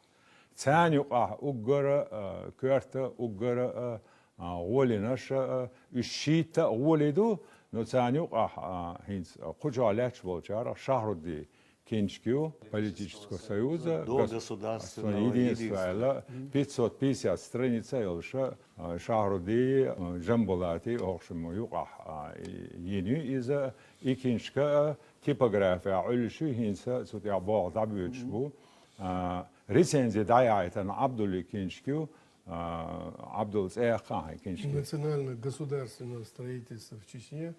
Царна юкъахь уггара, а, коьрта, уггара, а, а, гӀолинаш, а, уьш шийтта а гӀоле ду, но царна юкъахь, а, хӀинца кху чохь лаьтташ болчарах Шахруддин кинчка ю, политического союза, до гос-, государственного единства аьлла, пятьсот пятьдесят страница йолуша, а, Шахруддин, а, Жамбулатин хӀокху шимма юкъахь, а, и-, йина ю иза, и кинчка, а, типографехь Ӏуьллуш ю, хӀинца цу тӀехь болх дӀабоьдуш бу. А, рецензи дӀаяхьийтина Ӏабдуллин кинчка ю, а, Ӏабдул, цӀе яккха хьайн кинчка. Национально-государственного строительства в Чечне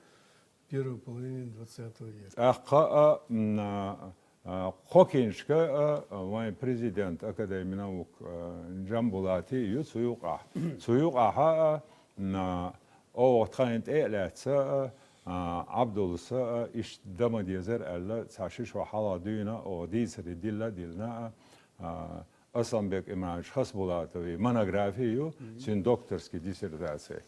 первой половины двадцатого века. ТӀаккха а, м, а, а, кхо кинчка а, а, вайн президент Академии наук, а, Жамбулатин ю цу юкъахь. Цу юкъахь а, м, а, оха тхайна тӀе а лаьцна, а, а, Ӏабдуллас а, иштта дан ма дезара аьлла, цхьа ши шо хьалха дуьйна оха дийцаре дилла а диллина, а, а, Асланбек Имранович Хасбулатовн монографи ю, цуьнан докторский диссертаци.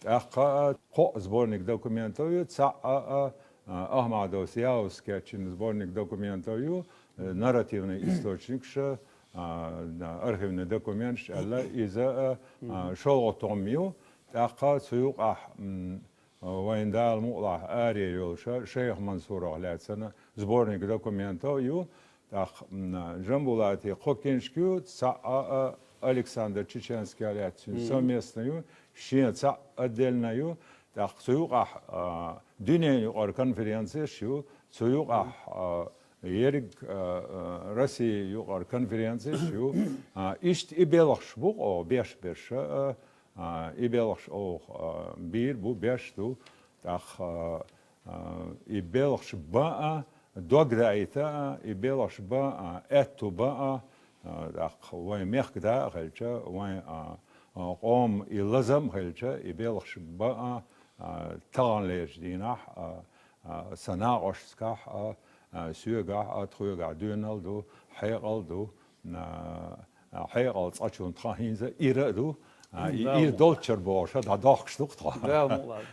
ТӀаккха а кхоъ сборник документов ю, цхьаъ а, а, Ахмадов Сиявс кечйина сборник документов ю, э, нарративный источникаш, а, архивный документаш аьлла, иза, а, а, шолгӀа том ю. ТӀаккха цу юкъахь, м, вайн Дала мукъалахь араяьлла йолуша Шайх Мансурах лаьцна сборник документов ю. ТӀаккха, м, Жамбулатин кхо кинчка ю, цхьаъ а, а, Александр Чеченскийх лаьцна цуьнан совместно ю, шен цхьаъ отдельно ю. тӀаккха цу юкъахь, а, дуьненан юкъара конференцеш ю, цу юкъахь, а, ерриг, а, а, Россия юкъара конференцеш ю. А, иштта и белхаш бу-кх оха беш берш, а, а, и белхаш оха, а, бийр бу, беш ду. ТӀаккха, а, а, и белхаш бан а, дог даийта а, и белхаш бан а, аьтту бан а, а, тӀаккха вайн мехкда а хилча, вайн, а, а, къоман и лазам а хилча, и белхаш бан а, а, таханлерчу дийнахь, а, а, сан накъосташкахь а, а, соьгахь а, тхоьгахь доьналла ду, хьекъал ду, а, а, хьекъал цкъачунна тхан хӀинца а ира а ду, а, и ира долччуьра бохуш а дӀадохкуш ду-кх тхо. Дала мукъ лахь.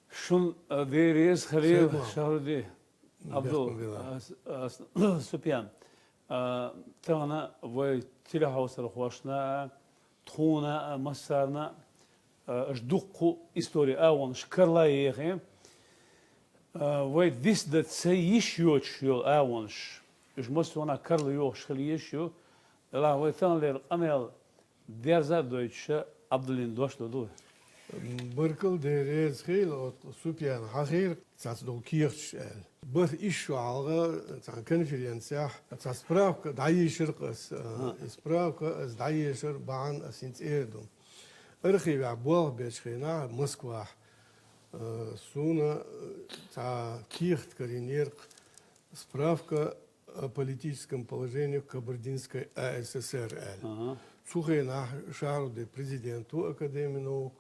Шуна, а, Дела реза хуьлда, Шахрудин. Абдул, Супьян, а, тахана вай телехьовсархошна а, тхуна а, массарна а, аша дуккха истори агӀонаш карла а ехий, а, вай дицдан ца йиш йоцуш йолу агӀонаш, уьш массо а карла йохуш хила езаш ю, делахь вай таханлера къамел дерза а дойтуш, Абдуллин дош ду ду. Баркалла, Дела реза хуьлда, оцу Супьяна хьахийра цхьацца долу кехаташ аьлла. БархӀ исс шо хьалха цхьана конференцехь цхьа справка дӀаешира-кх ас, а, и справка ас дӀаешар бахьана ас хӀинца эр ду. Архивехь болх бечу хенахь Москвахь, а, суна, а, цхьа кехат карийнера-кх, справка о политическом положении в Кабардинской А С С Р аьлла. Ага. Цу хенахь Шахрудин президент ву Академии наук,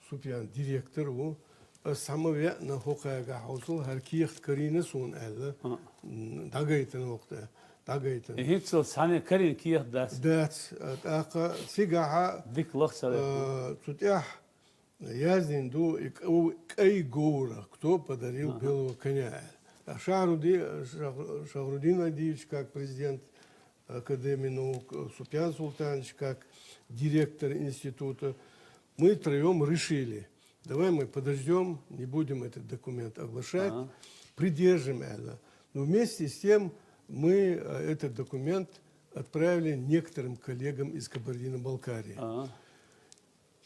Супьян директор ву. Ас схьа ма веана, хӀокхаьргахь хьовсал, хӀара кехат карийна суна аьлла. Ага. М, дӀагайтина вокху тӀе, дӀагайтина. И хӀинццалц цхьаьна карийна кехат дац? Дац. А, тӀаккха цигахь а, дика лахцара, а, цу тӀехь яздина ду и кӀо-, кӀай говра, кто подарил белого коня, аьлла. А Шахруди-, Шах-, Шахрудин Адиевич как президент Академии наук, Супьян Султанович как директор института. Мы втроём решили, давай мы подождём, не будем этот документ оглашать, придержим, аьлла. Но вместе с тем мы, э, этот документ отправили некоторым коллегам из Кабардино-Балкарии. Ага.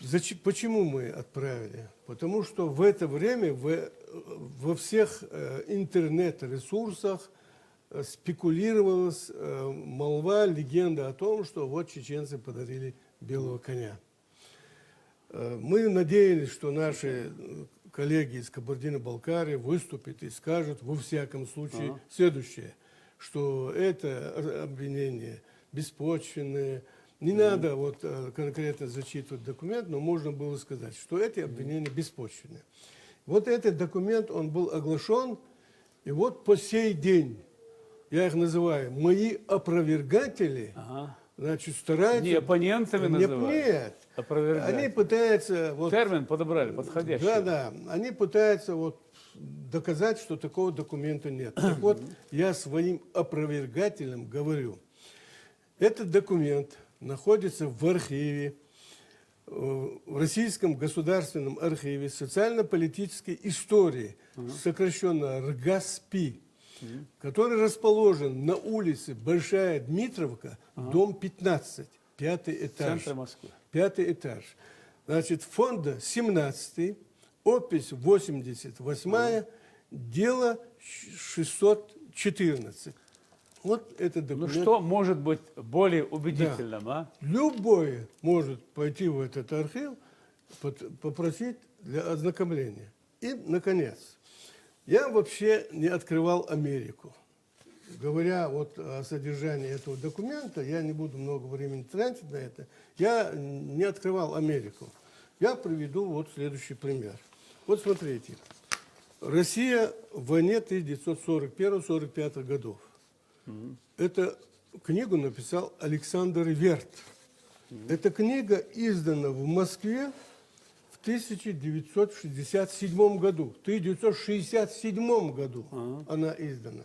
Зач-, почему мы отправили? Потому что в это время в, во всех, э, интернет-ресурсах, э, спекулировалась, э, молва, легенда о том, что вот чеченцы подарили белого коня. Э, мы надеялись, что наши, э, коллеги из Кабардино-Балкарии выступят и скажут, во всяком случае, следующее, что это р-, обвинение беспочвенное. Не надо вот, э, конкретно зачитывать документ, но можно было сказать, что эти обвинения беспочвенные. Вот этот документ, он был оглашен, и вот по сей день, я их называю, мои опровергатели, значит, стараются... Не оппонентами называют. Нет, опровергатели. Они пытаются вот... Термин подобрали подходящий. Да, да. Они пытаются вот доказать, что такого документа нет. Так вот, я своим опровергателям говорю, этот документ находится в архиве, э, в Российском государственном архиве социально-политической истории, сокращенно РГАСПИ, который расположен на улице Большая Дмитровка, дом пятнадцать, пятый этаж. Центр Москвы. Пятый этаж. Значит, фонда семнадцатый, опись восемьдесят восьмая, дело шестьсот четырнадцать. Вот этот документ. Ну что может быть более убедительным, а? Любой может пойти в этот архив, пот-, попросить для ознакомления. И, наконец, я вообще не открывал Америку. Говоря вот о содержании этого документа, я не буду много времени тратить на это, я не открывал Америку. Я приведу вот следующий пример. Вот смотрите. «Россия в войне тысяча девятьсот сорок первого сорок пятого годов». Эту книгу написал Александр Верт. Эта книга издана в Москве в тысяча девятьсот шестьдесят седьмом году. В тысяча девятьсот шестьдесят седьмом году она издана.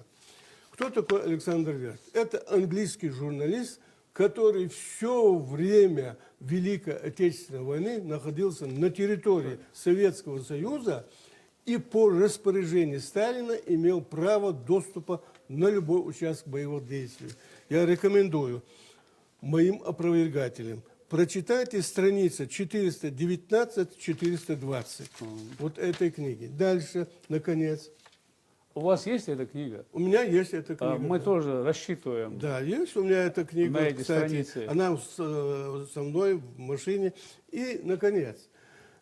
Кто такой Александр Верт? Это английский журналист, который все время Великой Отечественной войны находился на территории Советского Союза и по распоряжению Сталина имел право доступа на любой участок боевых действий. Я рекомендую моим опровергателям Прочитайте страница четыреста девятнадцать, четыреста двадцать. Вот этой книги. Дальше, наконец. У вас есть эта книга? У меня есть эта книга. А, мы тоже рассчитываем. Да, есть у меня эта книга, На эти кстати. Страницы. Она с- э, со мной в машине. И, наконец,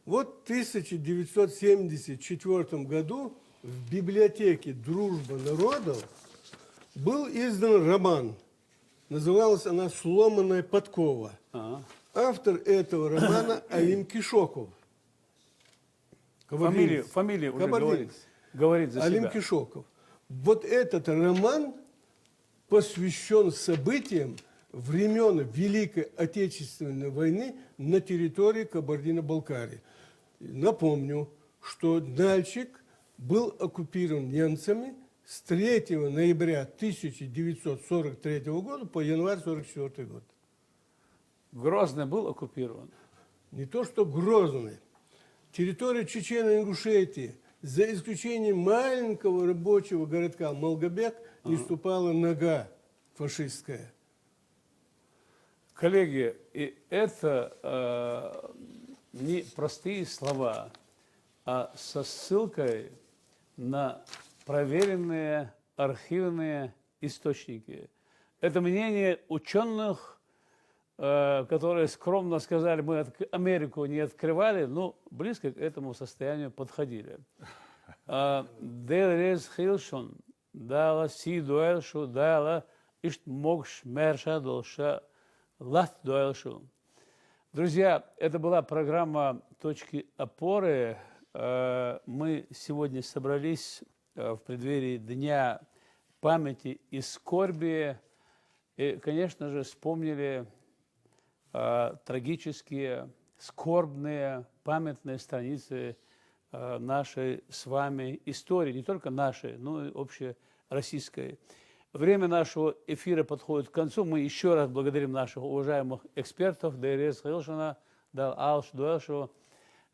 вот в тысяча девятьсот семьдесят четвёртом году в библиотеке «Дружба народов» был издан роман. Называлась она «Сломанная подкова». Ага. Автор этого романа Алим Кишоков. Фамилия, фамилия уже Кабардинец. говорит, говорит за Алим себя. Кишоков. Вот этот роман посвящен событиям времен Великой Отечественной войны на территории Кабардино-Балкарии. Напомню, что Нальчик был оккупирован немцами с третьего ноября тысяча девятьсот сорок третьего года по январь сорок четвёртый год. Грозный был оккупирован. Не то что Грозный. Территория Чечено-Ингушетии, за исключением маленького рабочего городка Малгобек, не ступала нога фашистская. Коллеги, и это э, не простые слова, а со ссылкой на проверенные архивные источники. Это мнение ученых, э, которые скромно сказали, мы отк- Америку не открывали, но близко к этому состоянию подходили. А, Dēlreiz hilšana, dāla sī doilšu, dāla išt mokš mēršā dolša lat doilšu. Друзья, это была программа «Точки опоры». Э, Мы сегодня собрались э, в преддверии Дня памяти и скорби. И, конечно же, вспомнили э, трагические, скорбные, памятные страницы э, нашей с вами истории, не только нашей, но и общероссийской. Время нашего эфира подходит к концу. Мы еще раз благодарим наших уважаемых экспертов. Dēlreiz hilšana, dāla alš doilšu.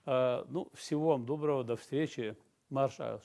Э, Ну, всего вам доброго, до встречи. Marš ailš.